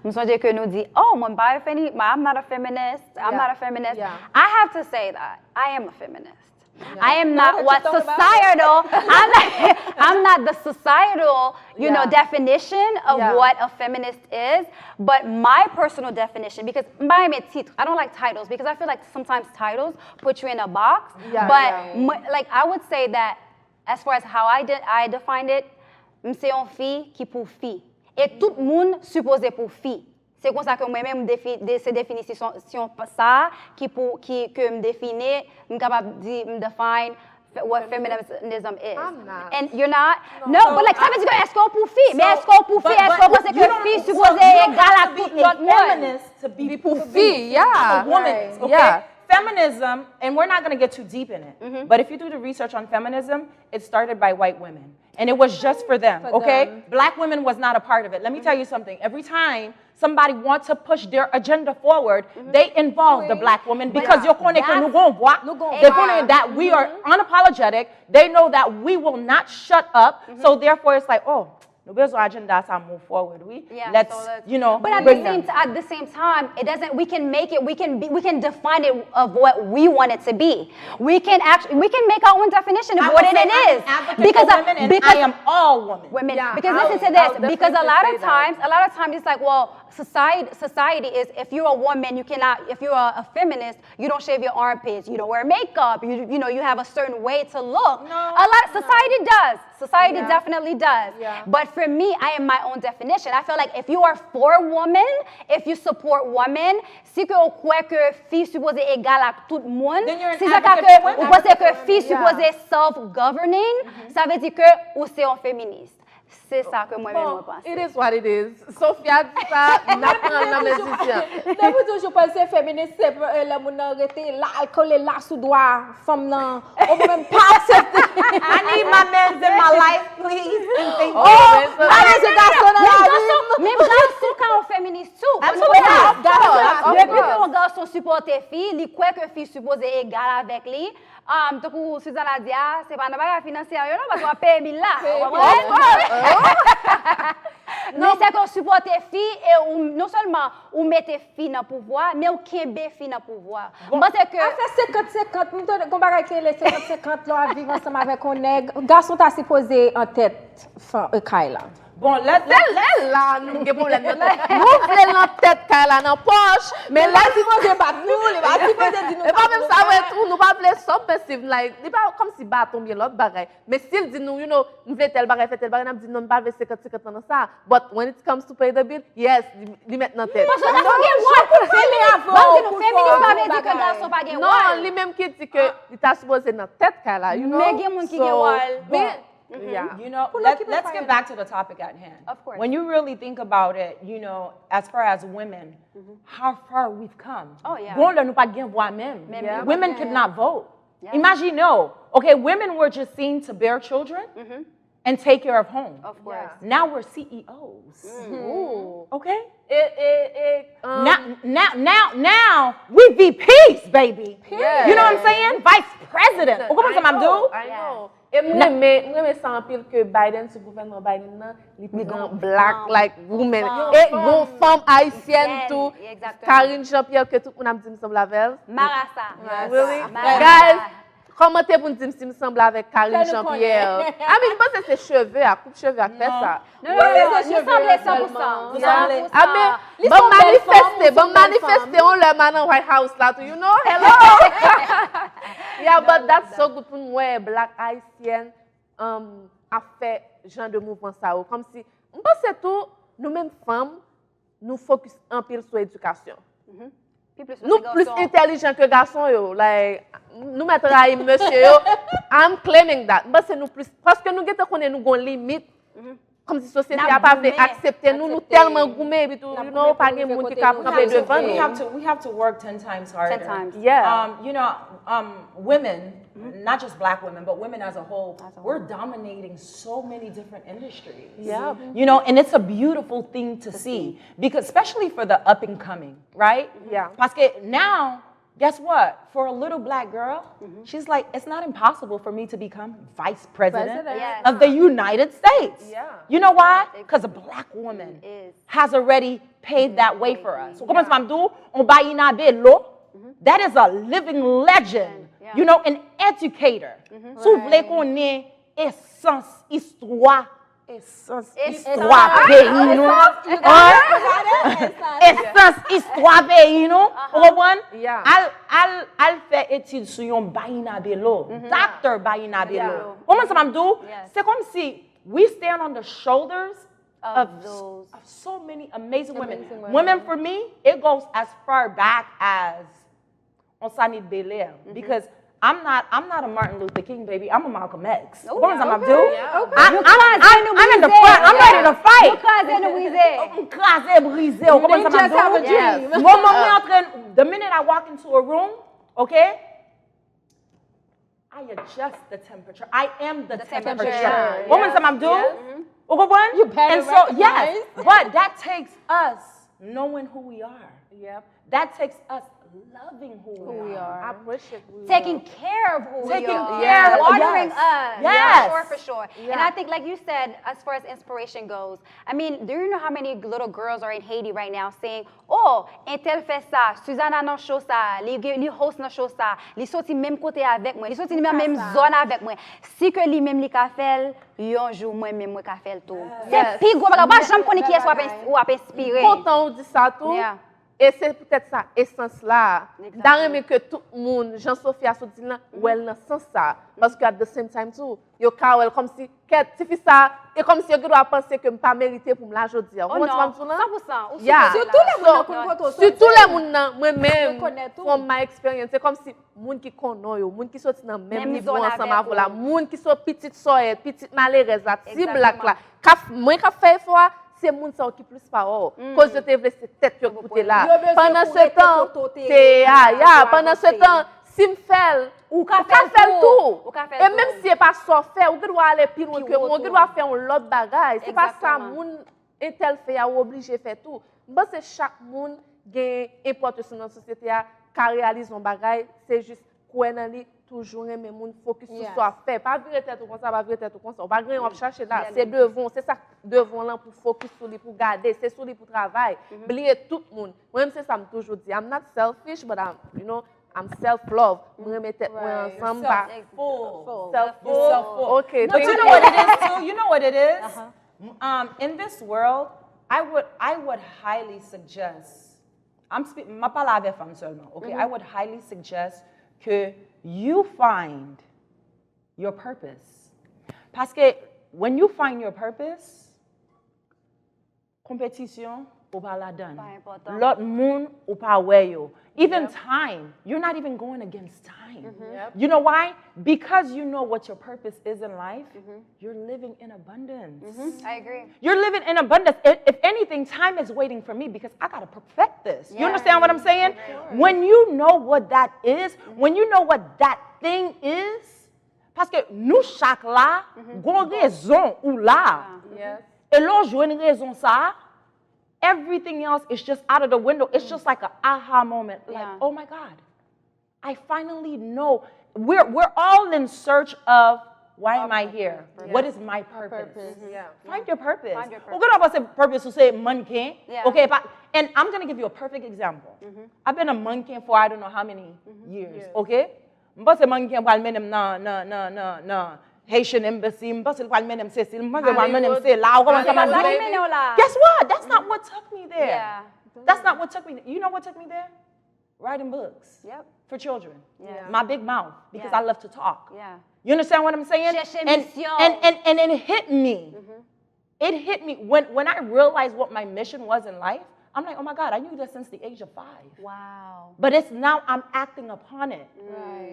M sonje ke nou di, oh, mwen pa feni, I'm not a feminist, I'm not a feminist. I have to say that I am a feminist. I am not what societal, I'm not, I'm not the societal, you know, definition of what a feminist is, but my personal definition, because m pa renmen tit, I don't like titles, because I feel like sometimes titles put you in a box, but m- like, I would say that as far as how I, de- I defined it, m se yon fi ki pou fi. E tout moun sipoze pou fi. Se konsa ke mwen menm m defi, de, se definisyon syon sa ki pou, ki, ke m define, m kapab di, m define fe- what feminism is. And you're not? No, but like, sa vle di ke èske w pou fi? Men èske w pou fi? Èske w panse ke fi sipoze egal ak tout lòt moun? Be pou fi, yeah. Feminism, and we're not going to get too deep in it, but if you do the research on feminism, it started by white women. And it was just for them, okay? Black women was not a part of it. Let me tell you something. Every time somebody wants to push their agenda forward, they involve the black woman because yo konnen ke nou gon vwa. They konnen that we are unapologetic. They know that we will not shut up. So therefore, it's like, oh, nou bezwen agenda sa move forward, wi. Let's, you know, But at the same t- at the same time, it doesn't. We can make it. We can be, we can define it of what we want it to be. We can actually we can make our own definition of what it is. Because women and because I am all women. Women. Because listen to this. Because a lot of times, a lot of times it's like, well, society society is, if you're a woman, you cannot. If you're a, a feminist, you don't shave your armpits, you don't wear makeup, you you know, you have a certain way to look. A lot society does. Society definitely does. But for me, I am my own definition. I feel like if you are for women, if you support women, si ke ou kwè ke fi sipoze egal ak tout moun, si se ka ke ou panse ke fi sipoze self-governing, sa vle di ke ou se yon feminis. Se sa ke mwen menm mwen panse. It is what it is. Sophia di sa, n ap pran l nan men Vivian. Depi toujou panse feminis se lè moun nan rete la, kole la sou dwa fanm nan, ou menm pa aksepte. I need my mans in my life, please, and thank you. Oh, pa bezwen gason nan lavi m. Men gason ka yon feminis tou. Depi ke yon gason sipòte fi, li kwè ke fi sipoze egal avèk li. Um, tankou Suzanna di a, se pa nan bagay finansyè yo non, paske w ap peye bil la. Ou konprann? Men se ke w sipòte fi e ou, non sèlman ou mete fi nan pouvwa, men ou kenbe fi nan pouvwa. M panse ke Afè senkant senkant, m tande gon bagay ki rele senkant senkant lè w ap viv ansanm avèk yon nèg. Gason ta sipoze an tèt kay la. Bon, lè lè lè la nou gen pwoblèm nan tèt. Nou vle l nan tèt kay la nan pòch, men lè li sipoze bat nou, li pa sipoze di nou. E pa menm sa vre tou, nou pa vle submissive, like, li pa kòmsi baton byen lòt bagay. Men si l di nou, you know, m vle tèl bagay, fè tèl bagay, n ap di non, m pa vle senkant senkant nan sa. But when it comes to pay the bill, yes, li, li mèt nan tèt. Paske gason gen wòl pou l fè. Ban m di nou, feminis pa vle di ke gason pa gen wòl. Non, li menm ki di ke li ta sipoze nan tèt kay la, you know. Men gen moun ki gen wòl. Bon, yeah. You know, let, let's get back to the topic at hand. Of course. When you really think about it, you know, as far as women, how far we've come. Oh, yeah. Bon, lè nou pa t gen vwa menm. Menm. Women could not vote. Imagine, no. Okay, women were just seen to bear children and take care of home. Of course. Now we're C E Os. Okay? E, e, e, um, Now, now, now, now, we V Ps, baby. You know what I'm saying? Vice president. Ou konprann sa m ap di w? I know. E m renmen, m renmen sa anpil ke Biden, sou gouvènman Biden nan, li pran black, like, woman. E yon fanm ayisyèn tou, Karine Jean-Pierre, ke tout moun ap di m sanble avè l. Marasa. Really? Marasa. Guys, kòmante pou n di m si m sanble avèk Karine Jean-Pierre. I mean, m panse se cheve a, koup cheve a k fè sa. Non, non, non, non, nou sanble san pou san. Nou sanble. Ah, men, ban m manifeste, ban m manifeste yon lè m nan White House la tou, you know? Hello! Yeah, but that's so good pou n wè black ayisyèn um, ap fè jan de mouvman sa yo. Kòmsi, m panse tou, nou menm fanm, nou fokis anpil sou edikasyon. Nou plis entèlijan ke gason yo. Like, nou mèt rayi mesye yo. I'm claiming that. M panse nou plis, paske nou gentan konnen nou gon limit. Kòmsi sosyete a pa vle aksepte nou, nou tèlman goumen, epi tou, you know, pa gen moun ki ka kanpe devan nou. We have to, we have to work ten times harder. Ten times. Yeah. Um, you know, um, women, not just black women, but women as a whole, we're dominating so many different industries. Yeah. You know, and it's a beautiful thing to see because, especially for the up and coming, right? Yeah. Paske now, guess what? For a little black girl, she's like, it's not impossible for me to become vice president President. Yes. of the United States. Yeah. You know why? Because a black woman Is. has already paved that way for us. Ou konprann sa m ap di w? On Bayinabelo, that is a living legend. Yeah. You know, an educator. Si w vle konnen esans istwa, esans istwa peyi nou. Esans istwa peyi nou. Ou konprann? Yeah. Al, al, al fè etid sou yon Bayinabelo, Doctor Bayinabelo. Ou konprann sa m ap di w? Yes. Se kòmsi we stand on the shoulders of, Of those. of so many amazing women. Amazing women. Women for me, it goes as far back as on Sanit Belair because I'm not I'm not a Martin Luther King baby. I'm a Malcolm X. Ooh, What am I okay, do? yeah. I, I'm, I'm, I'm in the front. I'm ready to fight. Kraze nou brize. I'm kraze brize. Ou konprann sa m ap di w? Dream. Moman mwen antre, the minute I walk into a room, okay? I adjust the temperature. I am the, The temperature. temperature. Ou konprann sa m ap di w? Ou konprann? You better And so, yes, recognize. But that takes us knowing who we are. Yep. That takes us loving who, we, we are. are. Appreciate who we Taking are. Care of who Taking we are. care of, Watering yes. us. Yes. For sure, for sure. And Yeah. I think, like you said, as far as inspiration goes, I mean, do you know how many little girls are in Haiti right now saying, oh, entel fè sa, Suzanna nan show sa, li, gen- li host nan show sa, li soti menm kote avèk mwen, li soti nan menm zòn avèk mwen. Si ke li menm li ka fè l, yon jou mwen menm mwen ka fè l tou. Se pi gwo bagay, ou pa janm konnen kiyès w ap ins- w ap enspire. Kontan ou di sa tou. Yeah. E se poutèt sa, esans la. M ta Exactly. Renmen ke tout moun, jan Sofia sot di l lan, wè l nan sans sa. Paske at the same time tou, yo ka wè l kòmsi, kèt, tifi sa, e kòmsi yo gen dwa panse ke m pa merite pou m la jodi a. Ou Oh konprann sa non, m ap di w lan? San pou san. Ou Yeah. sipòte Sitou lè moun nan la. konn kote w Sitou lè soti. Moun nan, mwen menm, Yo konnen tou. From my experience, se kòmsi moun ki konnen w yo, moun ki soti nan menm Menm nivo zòn ansanm avèk avè w la, ou. Moun ki sot pitit sòyèt, pitit malerèz la, ti Exactement. Black la, k ap, mwen k ap fè efò a, se moun sa yo ki plis pawòl. Koz yo te vle se tèt yo k pote la. Yo bezwen Pandan pou se rete tan, kote w te te ye, ya, pou ya, avanse. Pandan se tan, si m fè l, Ou ka fè l tou. Ou ka fè E l menm tou. Si e pa sa w fè, ou gen dwa ale pi lwen Pi ke wo mwen, ou gen tou. Dwa fè yon lòt bagay. Se pa sa Exactement. Moun entèl fè a, ou oblije fè tou. M panse chak moun gen enpòtans nan sosyete a, ka reyalize yon bagay, se jis kwè nan li, toujou renmen moun, fokis sou sa w ap fè. Pa vire tèt ou konsa, pa vire tèt ou konsa. Ou pa gen anyen w ap chache la. Se devan w, se sa k devan w lan pou fokis sou li, pou gade. Se sou li pou travay. Bliye tout moun. Mwen menm se sa m toujou di. I'm not selfish, but I'm, you know, I'm self love. Mwen renmen tèt mwen ansanm. Pa Full. Self love. Ok. But you know what it is too? You know what it is? Um, in this world, I would I would highly suggest. I'm spe- m ap pale avè fanm sèlman, okay? I would highly suggest que you find your purpose. Paske when you find your purpose, konpetisyon ou pa ladan. Lòt moun ou pa wè yo. Even time, you're not even going against time. You know why? Because you know what your purpose is in life, you're living in abundance. I agree. You're living in abundance. If, if anything, time is waiting for me because I gotta perfect this. You understand what I'm saying? When you know what that is, when you know what that thing is, paske nou chak la, gon rezon ou la. E lè w jwenn rezon sa, everything else is just out of the window. It's just like a aha moment. Like, oh my God, I finally know. We're, we're all in search of why am I here? What is my purpose? Find your purpose. Ou gen dwa panse purpose ou se mannequin. Okay, pa, and I'm gonna give you a perfect example. I've been a mannequin for I don't know how many years, okay? M panse mannequin pral mennen m nan, nan, nan, nan, nan Haitian Embassy. M panse l pral mennen m sesi, m panse l pral mennen m sela. Ou konprann sa m ap di w? Guess what? That's not what took me there. That's not what took me there. You know what took me there? Writing books for children. My big mouth, because I love to talk. You understand what I'm saying? Chèche And, misyon. and, and, and it hit me. It hit me when, when I realized what my mission was in life. I'm like, oh my God, I knew this since the age of five. Wow. But it's now I'm acting upon it.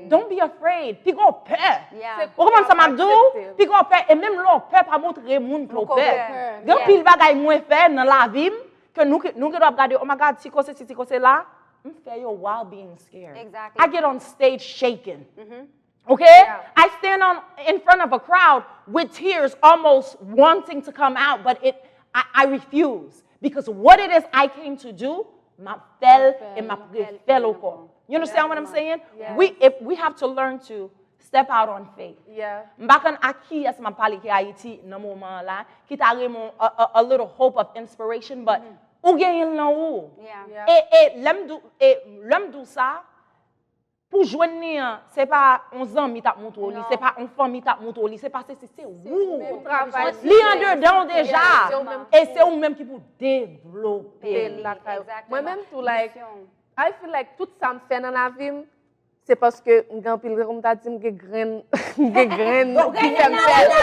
Don't be afraid. Piga w pè. Yeah. Ou konprann sa m ap di w? Piga w pè. E menm lè w pè, pa montre moun ke w pè. Gen anpil bagay mwen fè nan lavi m ke nou, nou gen dwa ap gade, oh my God, ti koze si, ti koze la. M fè yo while being scared. Exactly. I get on stage shaking. Okay? I stand on in front of a crowd with tears almost wanting to come out, but it I, I refuse. Because what it is I came to do, m ap fè l e m ap refè l ankò. You understand what I'm saying? We if we have to learn to step out on faith. M pa konn a kiyès m ap pale ki Ayiti nan moman an la, ki ta renmen a, a, a little hope of inspiration, but ou genyen l nan ou. E, e lè m di w, e lè m di w sa, pou jwenn li an, se pa yon zanmi t ap montre w li, se pa yon fanmi t ap montre w li, se pa sesi, se ou. Li andedan w deja. E se ou menm ki pou devlope l. Mwen menm tou, like, I feel like tout sa m fè nan lavi m, se paske m gen anpil, kòm ta di, m gen grenn, m gen grenn ki fè m fè l.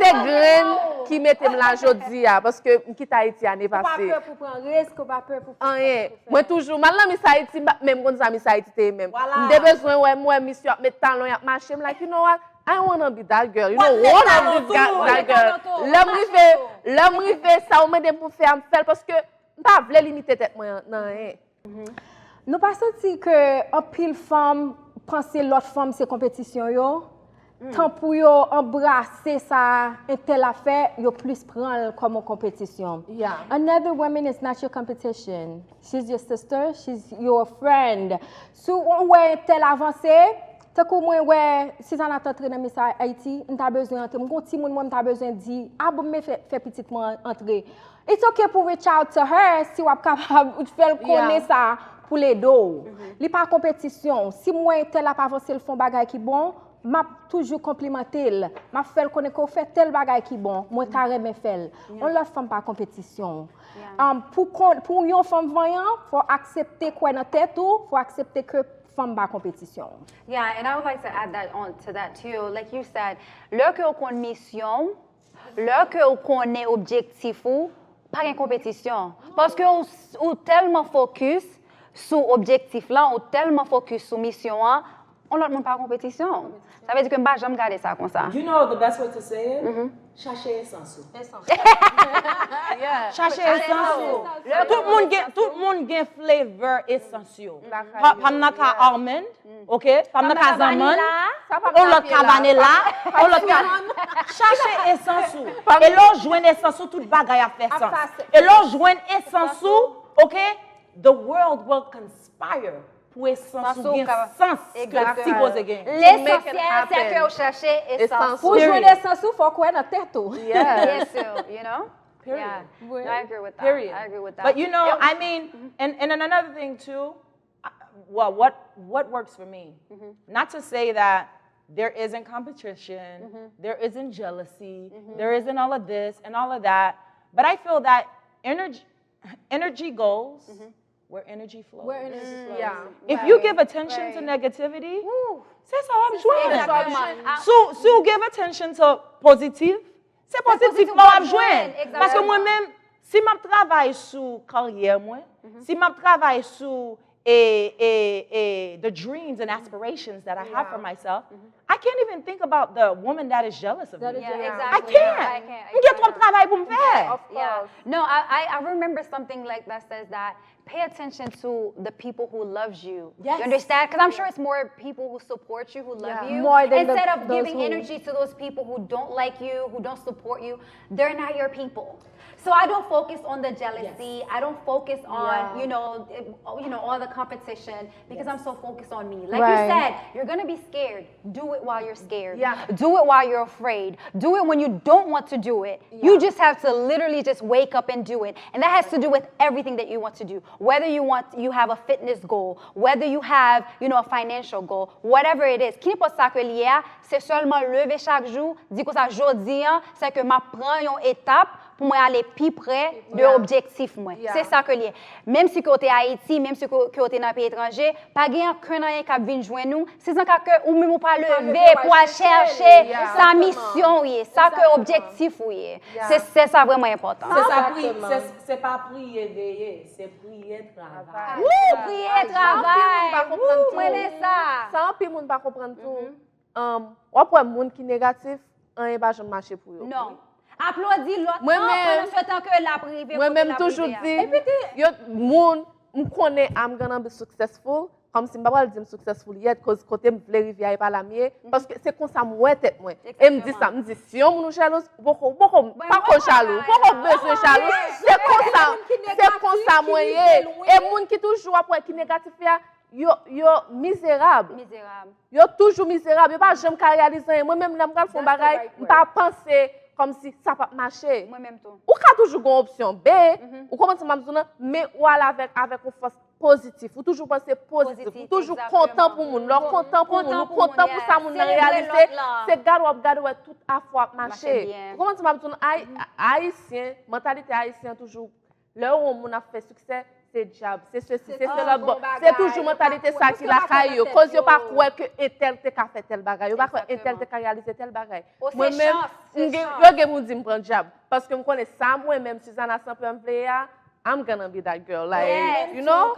Se grenn ki mete m la jodi a, paske m kite Ayiti ane pase. Ou pa pè pou pran risk, ou pa pè pou fè. Anyen. Mwen toujou, m al nan Miss Haiti, m pa t menm konn sa Miss Haiti te ye menm. M te bezwen wè, m wè misye ap met talon, y ap mache, m like, you know what? I wanna be that girl. You know, wanna be that, that girl. Lè m rive, lè m rive, sa ou mande m pou fè a, m fè l, paske m pa vle limite tèt mwen nan anyen. Nou pa santi ke anpil fanm panse lòt fanm se konpetisyon yo? Tan pou yo anbrase sa entèl ap fè, yo plis pran l kòm yon konpetisyon. Another woman is not your competition. She's your sister, she's your friend. Si w wè entèl avanse, tankou mwen wè Sizana t antre nan Miss Haiti, m ta bezwen antre. M gon timoun mwen, m ta bezwen di, a bon, men fè, fè pitit mwen antre. It's okay pou reach out to her si w ap kapab fè l konnen sa pou l ede w. Li pa konpetisyon. Si m wè entèl ap avanse, l fè yon bagay ki bon, m ap toujou konplimante l. M ap fè l konnen ke w fè tèl bagay ki bon, mwen ta renmen fè l. Yon lòt fanm pa konpetisyon. Um, pou, kon, pou yon fanm vanyan, fò w aksepte kwè nan tèt ou, fò w aksepte ke fanm pa konpetisyon. Yeah, and I would like to add that on to that too. Like you said, lè ke w konn misyon w, lè ke w konnen objektif ou, pa gen konpetisyon. Paske ou, ou tèlman fokis sou objektif lan, ou tèlman fokis sou misyon an, yon lòt moun pa konpetisyon. Sa vle di ke m pa janm gade sa konsa. You know the best way to say it? Chache esans ou. Chache esans ou. Tout moun gen, tout moun gen flavor esans yo. Pa, pa m nan ka almond, ok? Pa m nan ka zanmann, yon lòt ka vanilla, yon lòt ka. Chache esans ou. E lè w jwenn esans ou, tout bagay ap fè sans. E lè w jwenn esans ou, ok? The world will conspire ou esans ou gen sans ke w sipoze genyen. Lesansyèl, se ke w chache esans ou. Pou jwenn esans ou, fòk ou wè nan tèt ou. Yes, you know? Period. No, I agree with that. Period. I agree with that. But you know, I mean, and, and another thing too, I- well, what what works for me? Not to say that there isn't competition, there isn't jealousy, there isn't all of this and all of that, but I feel that energy energy goes where energy flows. Where energy flows. Yeah. If you give attention to negativity, se sa w ap jwenn. Si w give attention to positive, se pozitivman w ap jwenn. Paske mwen menm, si m ap travay sou karyè mwen, si m ap travay sou e, e, e, the dreams and aspirations that I have for myself, I can't even think about the woman that is jealous of me. I can't. M gen twòp travay pou m fè. Yeah. No, I, I I remember something like that says that pay attention to the people who loves you. You understand? Because I'm sure it's more people who support you, who love you, instead of giving energy to those people who don't like you, who don't support you. They're not your people. So I don't focus on the jealousy. I don't focus on, you know, eh, you know, all the competition because I'm so focused on me. Like you said, you're gonna be scared. Do it while you're scared. Do it while you're afraid. Do it when you don't want to do it. You just have to literally just wake up and do it. And that has to do with everything that you want to do. Whether you want you have a fitness goal, whether you have, you know, a financial goal, whatever it is. Kinenpòt sa ke l ye a, se sèlman leve chak jou, di konsa jodi an, se ke m ap pran yon etap pou mwen ale pi pre de objektif mwen. Se sa ke l ye. Menm si ke w te Ayiti, menm si ke, ke w te nan peyi etranje, pa gen ankenn anyen k ap vin jwenn ou. Se nan ka ke ou menm ou pa leve pou al chèche sa misyon w ye, sa ke objektif ou ye. Se, se sa vrèman enpòtan. Se sa pri, se, se pa priye veye, se priye travay. Woo, priye travay. Woo, mwen renmen sa. Sa anpil moun pa konprann tou. Um, w ap wè moun ki negatif, anyen pa janm mache pou yo. Non. Aplodi lòt lan pandan se tan ke l ap rive kote l ap rive a. Mwen menm toujou di, yo, moun, m konnen I'm gonna be successful, kòmsi m pa pral di m successful yet, koz kote m vle rive a e pa la m ye, paske se konsa m wè tèt mwen. E m di sa, m di, si yon moun ou jalouz, ou poko, ou poko, pa ko jalou, ou poko bezwen jalou, se konsa, se konsa mwen ye. E moun ki toujou ap wè ki negatif la, yo, yo mizerab. Yo toujou mizerab, yo pa janm ka reyalize anyen. Mwen menm lè m pral fè yon bagay, m pa panse kòmsi sa p ap mache. Ou ka toujou gen yon opsyon B, ou konprann sa m ap di w lan, men ou ale avèk, avèk yon fòs pozitif. Ou toujou panse pozitif, ou toujou kontan pou moun. Lè w kontan pou moun, ou kontan pou sa moun nan reyalize, se gade w ap gade w wè tout afè w ap mache. Ou konprann sa m ap di w lan, Ayisyen, mantalite ayisyen an toujou Lè ou wè yon moun ap fè siksè, se djab, se sesi, se sela, bon, se toujou mantalite sa ki lakay yo, koz yo pa kwè ke entèl te ka fè tèl bagay, yo pa kwè entèl te ka reyalize tèl bagay. Mwen menm, m gen, yo gen pou di m pran djab, paske m konnen sa mwen menm, Suzana Saint-Pierre m vle ye a, I'm gonna be that girl, like, you know?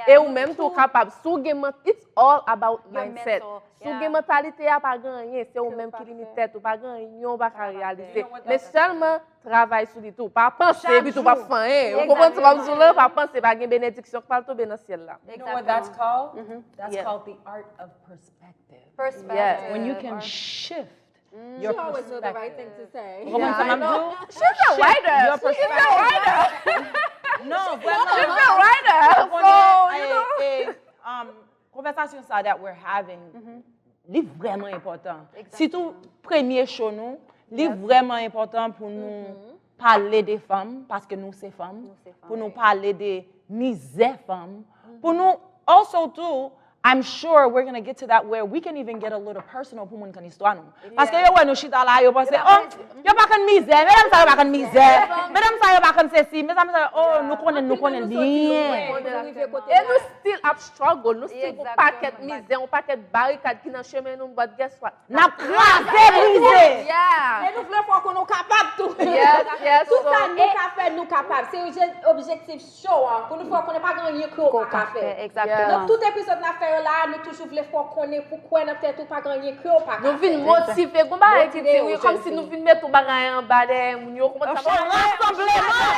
E ou menm tou w kapab. Si w gen, it's all about mindset. Si w gen mantalite a, pa gen anyen, se ou menm ki limite tèt ou, pa gen anyen w pa ka reyalize. Men sèlman, travay sou li tou. Pa panse epi tou p ap fè anyen. Ou konprann sa m ap di w lan? Pa panse, pa gen benediksyon k pral tonbe nan syèl la. You know what that's called? That's called the art of perspective. When you can shift your perspective. Ou konprann sa m ap di w? Shift your perspective. Non, vrèman. Ou konnen, e, e, um, konvèsasyon sa that we're having, li vrèman enpòtan. Sitou premye show nou, li vrèman enpòtan pou nou pale de fanm, paske nou se fanm, pou nou pale de mizè fanm, pou nou also too, I'm sure we're gonna get to that where we can even get a little personal pou moun konn istwa nou. Paske yo wè nou chita la, yo panse, oh, yo pa konn mizè, medam sa yo pa konn mizè, medam sa yo pa konn sesi, medam sa yo, oh, nou konnen, nou konnen byen. E nou still ap struggle, nou still gon pakèt mizè, yon pakèt barikad ki nan chemen nou, but guess what? N ap kraze brize. E nou vle fè w konnen w kapab tou. Tout sa nou ka fè, nou kapab. Se objektif show a, pou nou fè w konnen pa gen anyen ke w pa ka fè. Nan tout epizòd n ap fè yo la a, nou toujou vle fè w konnen pou kwè nan tèt ou, pa gen anyen ke w pa ka fè. Nou vin motive, gon bagay ki di wi, kòmsi nou vin mete yon bagay anba dèyè moun yo, ou konprann sa m ap di w lan? Rasanbleman!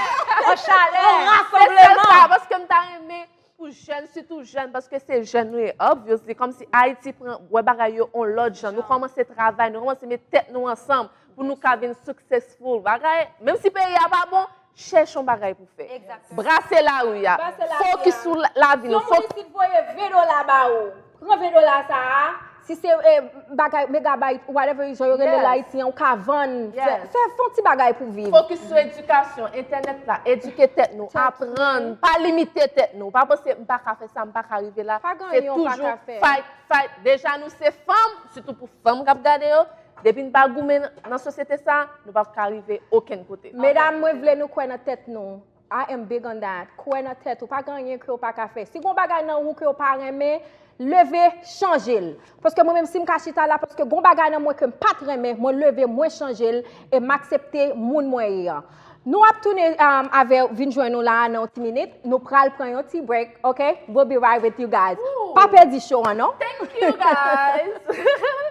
An chalè! Se sèl sa, paske m ta renmen pou jèn, sitou jèn, paske se jèn nou ye, obviously, kòmsi Ayiti pran, wè bagay yo on lòt jan. Nou kòmanse travay, nou kòmanse met tèt nou ansanm pou nou ka vin successful. Bagay, menm si peyi a pa bon, chèche yon bagay pou fè. Brase lari a. Fokis sou la- lavi nou. Si yon moun isit voye ven dola ba ou, pran ven dola sa a, si se eh, bagay megabayt, whatever jan yo rele l Ayiti an, ou ka vann. Fè, fè, fè yon ti bagay pou viv. Fokis sou edikasyon, entènèt la, edike tèt nou, aprann, pa limite tèt nou. Pa panse m pa ka fè sa, m pa ka rive la. Se toujou fight, fight. Deja nou se fanm, sitou pou fanm k ap gade yo. Depi n pa goumen nan, nan sosyete sa, nou p ap ka rive okenn kote. Medam, mwen vle nou kwè nan tèt nou. I am big on that. Kwè nan tèt ou. Pa gen anyen ke w pa ka fè. Si gon bagay nan ou ke w pa renmen, leve, chanje l. Paske mwen menm, si m ka chita la, paske gon bagay nan mwen ke m pa t renmen, mwen leve, mwen chanje l, e m aksepte moun mwen ye an. Nou ap tounen um, avè vin jwenn nou la nan yon ti minit. Nou pral pran yon ti break, ok? We'll be right with you guys. Pa pèdi show an, non? Thank you, guys.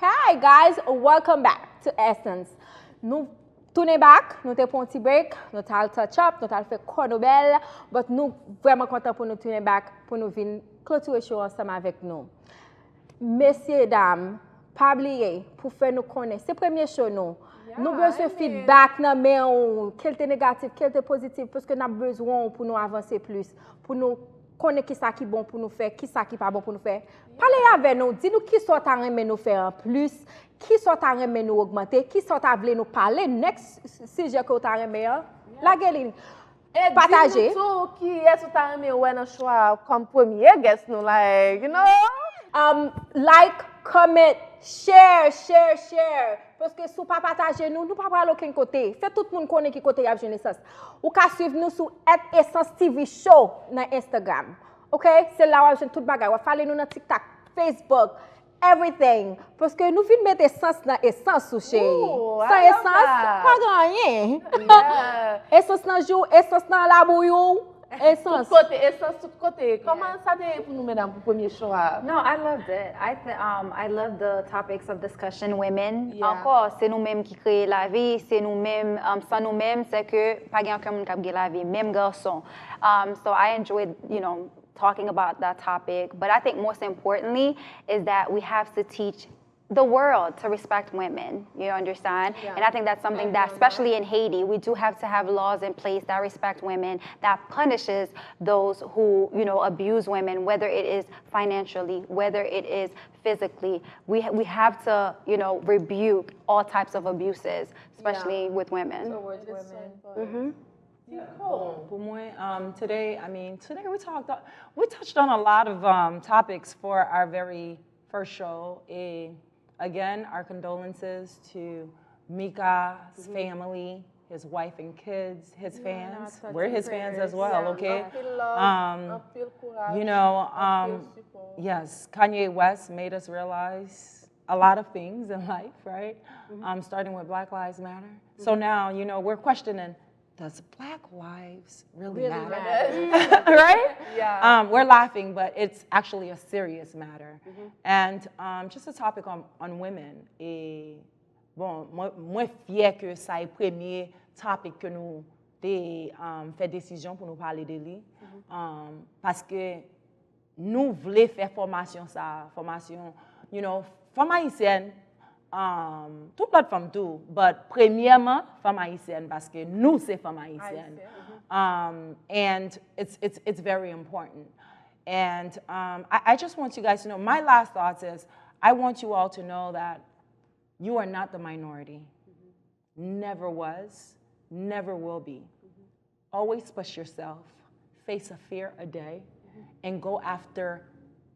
Hi guys, welcome back to Essence. Nou tounen back, nou te pran yon ti break, nou t al touch up, nou t al fè kò nou bèl, but nou vrèman kontan pou nou tounen back, pou nou vin klotire show ansanm avèk nou. Mesye dam, pa bliye pou fè nou konnen se premye show nou. Nou bezwen feedback nan men w, ke l te negatif, ke l te pozitif, paske n ap bezwen w pou nou avanse plis, pou nou konnen kisa ki bon pou nou fè, kisa ki pa bon pou nou fè. Pale avè nou, di nou kisa w ta renmen nou fè anplis, kisa w ta renmen nou ogmante, kisa w ta vle nou pale, next sijè ke w ta renmen an, lage li. E di nou tou kiyès ou ta renmen wè nan show a kòm premye guest nou, like, you know? Um, like, comment, share, share, share. Paske si w pa pataje nou, nou pa pral okenn kote. Fè tout moun konnen ki kote y ap jwenn Essence. Ou ka swiv nou sou at Essence T V Show nan Instagram. Ok? Se la w ap jwenn tout bagay. W ap follow nou nan TikTok, Facebook, everything. Paske nou vin met Essence nan esans ou, cheri. San esans, pa gen anyen. Esans nan jou, esans nan labouy ou. Esans. Tout kote, esans tout kote. Kòman sa te ye pou nou, medam, pou premye show a? No, I loved it. I th- um, I love the topics of discussion, women. Ankò, se nou menm ki kreye lavi, se nou menm, um, san nou menm, se ke pa gen okenn moun k ap gen lavi, menm gason. Um, so I enjoyed, you know, talking about that topic. But I think most importantly is that we have to teach the world to respect women. You understand? And I think that's something that, especially in Haiti, we do have to have laws in place that respect women, that punishes those who, you know, abuse women, whether it is financially, whether it is physically. We, we have to, you know, rebuke all types of abuses, especially with women. Towards women. Bon, pou mwen, um, today, I mean, today we talked, we touched on a lot of um, topics for our very first show. Et again, our condolences to Mika's family, his wife and kids, his fans. We're his fans as well, okay? Um, you know, um, yes, Kanye West made us realize a lot of things in life, right? Um, starting with Black Lives Matter. So now, you know, we're questioning, does Black lives really, really matter? Right? Yeah. Um, we're laughing, but it's actually a serious matter. And um, just a topic on, on women. Et, bon, mwen, mwen fyè ke sa e premye topic ke nou te um, fè desizyon pou nou pale de li. Um, paske nou vle fè fòmasyon sa, fòmasyon, you know, fanm ayisyèn, um, tout lòt fanm tou, but premyèman, fanm ayisyèn, paske nou se fanm ayisyèn. Um, and it's, it's, it's very important. And um, I, I just want you guys to know, my last thoughts is, I want you all to know that you are not the minority. Never was, never will be. Always push yourself, face a fear a day, and go after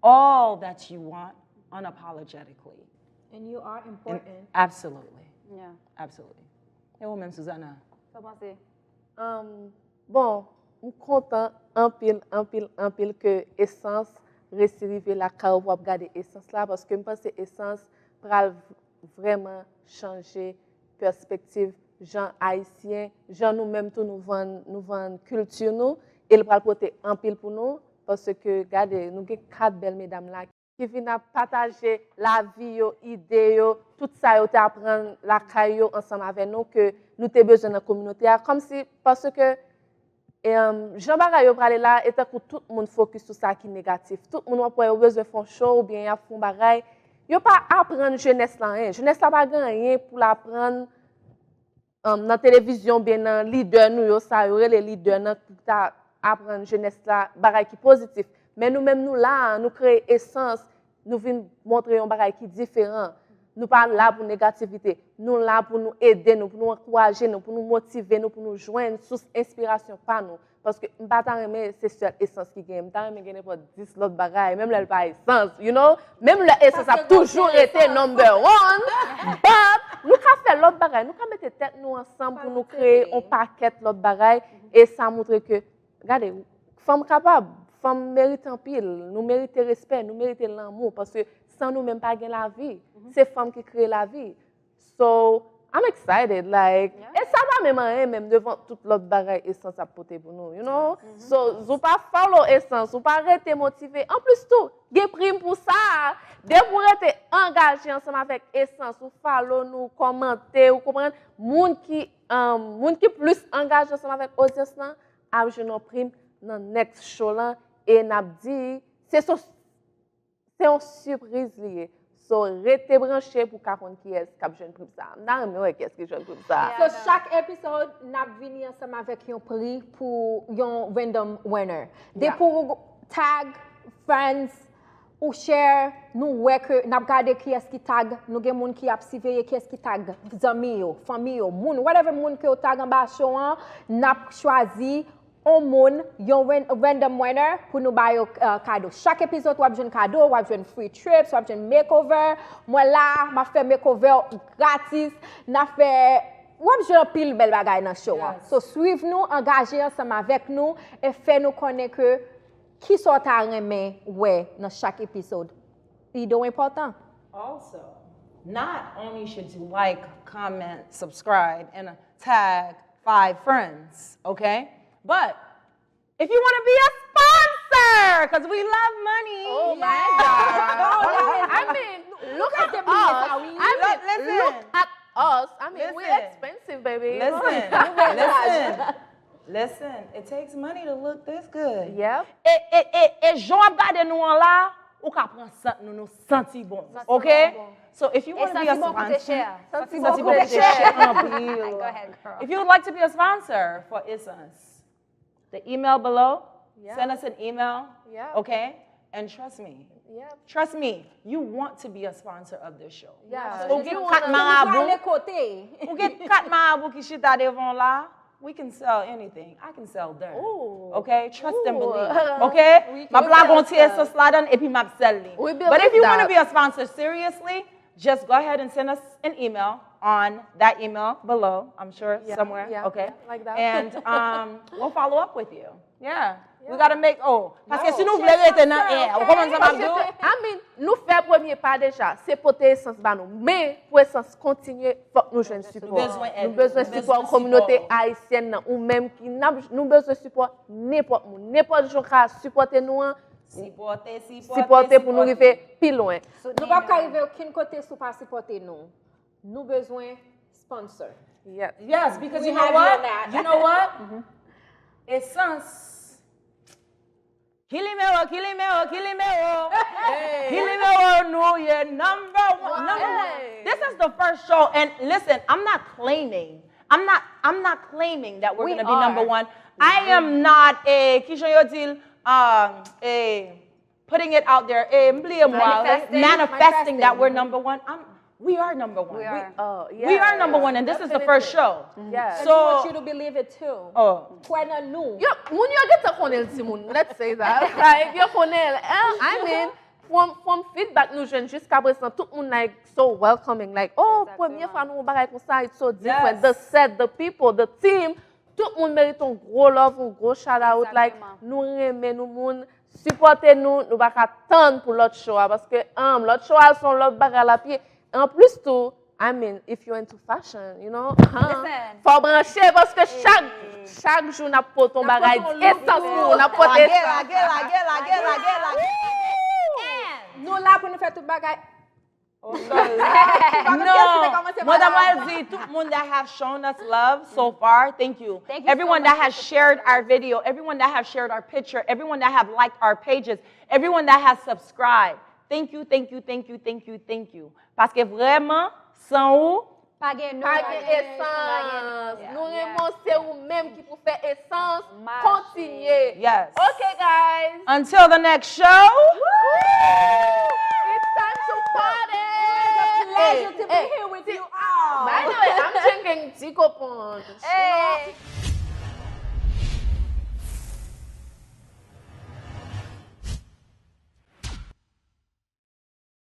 all that you want unapologetically. And you are important. Absolutely. Yeah. Absolutely. E ou menm, Suzana? Sa w panse? Um, bon, m kontan anpil, anpil, anpil ke Essence resi rive lakay ou pou ap gade Essence la, paske m panse Essence pral vrèman chanje pèspektiv jan ayisyen, jan nou menm tou nou vann nou vann kilti nou, e l pral pote anpil pou nou, paske gade, nou gen kat bèl medam la. ki vin ap pataje lavi yo, ide yo, tout sa yo te aprann lakay yo ansanm avè nou ke nou te bezwen nan kominote a. Kòmsi, paske E, um, jan bagay yo prale la, e tankou tout moun fokis sou sa ki negatif. Tout moun w ap wè yo bezwen fè yon show oubyen y ap fè yon bagay. Yo pa aprann jenès la anyen. Jenès la pa gen anyen pou l aprann um, nan televizyon oubyen nan lidè nou yo, sa yo rele lidè nan ki ta aprann jenès la bagay ki pozitif. Men nou menm nou la, nou kreye esans, nou vin montre yon bagay ki diferan. Nou pa la pou negativite. Nou la pou nou ede nou, pou nou ankouraje nou, pou nou motive nou, pou nou jwenn sous enspirasyon pa nou. Paske m pa ta renmen se sèl esans ki genyen. M ta renmen gen nenpòt dis lòt bagay, menm lè l pa esans, you know? Menm lè esans ap toujou rete number one, but nou ka fè lòt bagay. Nou ka mete tèt nou ansanm pou nou kreye yon pakèt lòt bagay. E sa montre ke Gade, fanm kapab, fanm merite anpil, nou merite respè, nou merite lanmou, paske san nou menm pa gen lavi. Se fanm ki kreye lavi. So, I'm excited, like, e sa pa menm anyen menm devan tout lòt bagay esans ap pote pou nou, you know? So, si w pa follow esans, ou pa rete motive. Anplis tou, gen prim pou sa. Depi w rete angaje ansanm avèk esans, ou follow nou, kòmante, ou konprann, moun ki, um, moun ki plis angaje ansanm avèk odyans lan, ap jwenn yon prim nan next show lan e n ap di se yon, se yon sipriz li ye. So, rete branche pou w ka konn kiyès k ap jwenn prim sa. M ta renmen wè kiyès ki jwenn prim sa. So, chak episode, n ap vini ansanm avèk yon pri pou yon random winner. Depi w tag, friends, ou share, nou wè ke n ap gade kiyès ki tag, nou gen moun ki ap siveye kiyès ki tag zanmi yo, fanmi yo, moun, whatever moun ke yo tag anba show an, n ap chwazi yon moun, yon ran- random winner pou nou ba yo uh, kado. Chak epizòd w ap jwenn kado, w ap jwenn free trips, w ap jwenn makeover. Mwen la, m ap fè makeover gratis, n ap fè, w ap jwenn anpil bèl bagay nan show an. So, swiv nou, angaje ansanm avèk nou e fè nou konnen ke Ki sa w ta renmen wè nan chak episode? Ide w enpòtan. Also, not only should you like, comment, subscribe, and tag five friends, okay? But if you want to be a sponsor, because we love money. Oh my God. I mean, look at us. I mean, look at us. I mean, we expensive, baby. Listen, listen. Listen, it takes money to look this good. Yep. E, e, e, e jan w ap gade nou an la, ou ka pran sant nou, nou santi bon. Ok? So if you want to be a sponsor, santi bon koute chè anpil. If you would like to be a sponsor for Essence, the email below, send us an email, ok? And trust me, trust me, you want to be a sponsor of this show. Ou gen kat marabou, ou gen kat marabou ki chita devan w la, we can sell anything. I can sell dirt. Okay? Trust and believe. Okay? M ap lage yon ti esans ladan epi m ap sell li. But if you want to be a sponsor seriously, just go ahead and send us an email on that email below, I'm sure, somewhere. Okay? And um, we'll follow up with you. Yeah. We gotta make, oh, paske si nou vle rete nan air, ou konprann sa m ap di w? I mean, nou fè premye pa deja, se pote esans ba nou. Men, pou esans kontinye, fòk nou jwenn sipò. Nou bezwen sipò kominote ayisyèn nan. Ou menm ki n ap, nou bezwen sipò nenpòt moun. Nenpòt jan w ka sipòte nou an, sipòte pou nou rive pi lwen. Nou p ap ka rive okenn kote si w pa sipòte nou. Nou bezwen sponsor. Yes, because you know what? You know what? Essence. Ki nimewo, ki nimewo, ki nimewo? Ki nimewo nou ye number one? Number one. This is the first show, and listen, I'm not claiming. I'm not. I'm not claiming that we're gonna be number one. I am not a. Kijan yo di l? Um, a. Putting it out there, eh, m bliye mwa, manifesting that we're number one. I'm, we are number one. We are. We are number one, and this is the first show. So, we want you to believe it too. Kwè nan nou. Yo, moun yo gentan konnen l, timoun. Let's say that. Like, yo konnen l. I mean, from, from feedback nou jwenn jiska prezan, tout moun, like, so welcoming. Like, oh, premye fwa nou yon bagay konsa, it's so different. The set, the people, the team. Tout moun merite yon gwo love, yon gwo shout out. Like, nou renmen nou moun. Sipòte nou, nou pa ka tann pou lòt show a, paske um, lòt show a se yon lòt bagay l ap ye. Anplis tou, I mean, if you into fashion, you know, fò w branche, paske chak, chak jou n ap pote yon bagay esans pou ou, n ap pote esans. Lage, lage, lage, lage, lage, lage. Nou la pou nou fè tout bagay. Non, mwen ta pral di tout moun that have shown us love so far, thank you. Thank you so Everyone much that has shared our video, everyone that have shared our picture, everyone that have liked our pages, everyone that has subscribed. Thank you, thank you, thank you, thank you, thank you. Paske vrèman, san ou, Pa gen nou, Pa gen esans. Nou renmen se ou menm ki pou fè esans Mache. Kontinye. Yes. Ok, guys. Until the next show. It's time to party. Pleasure to be here with you all. By the way, I'm drinking Tico Punch. Hey.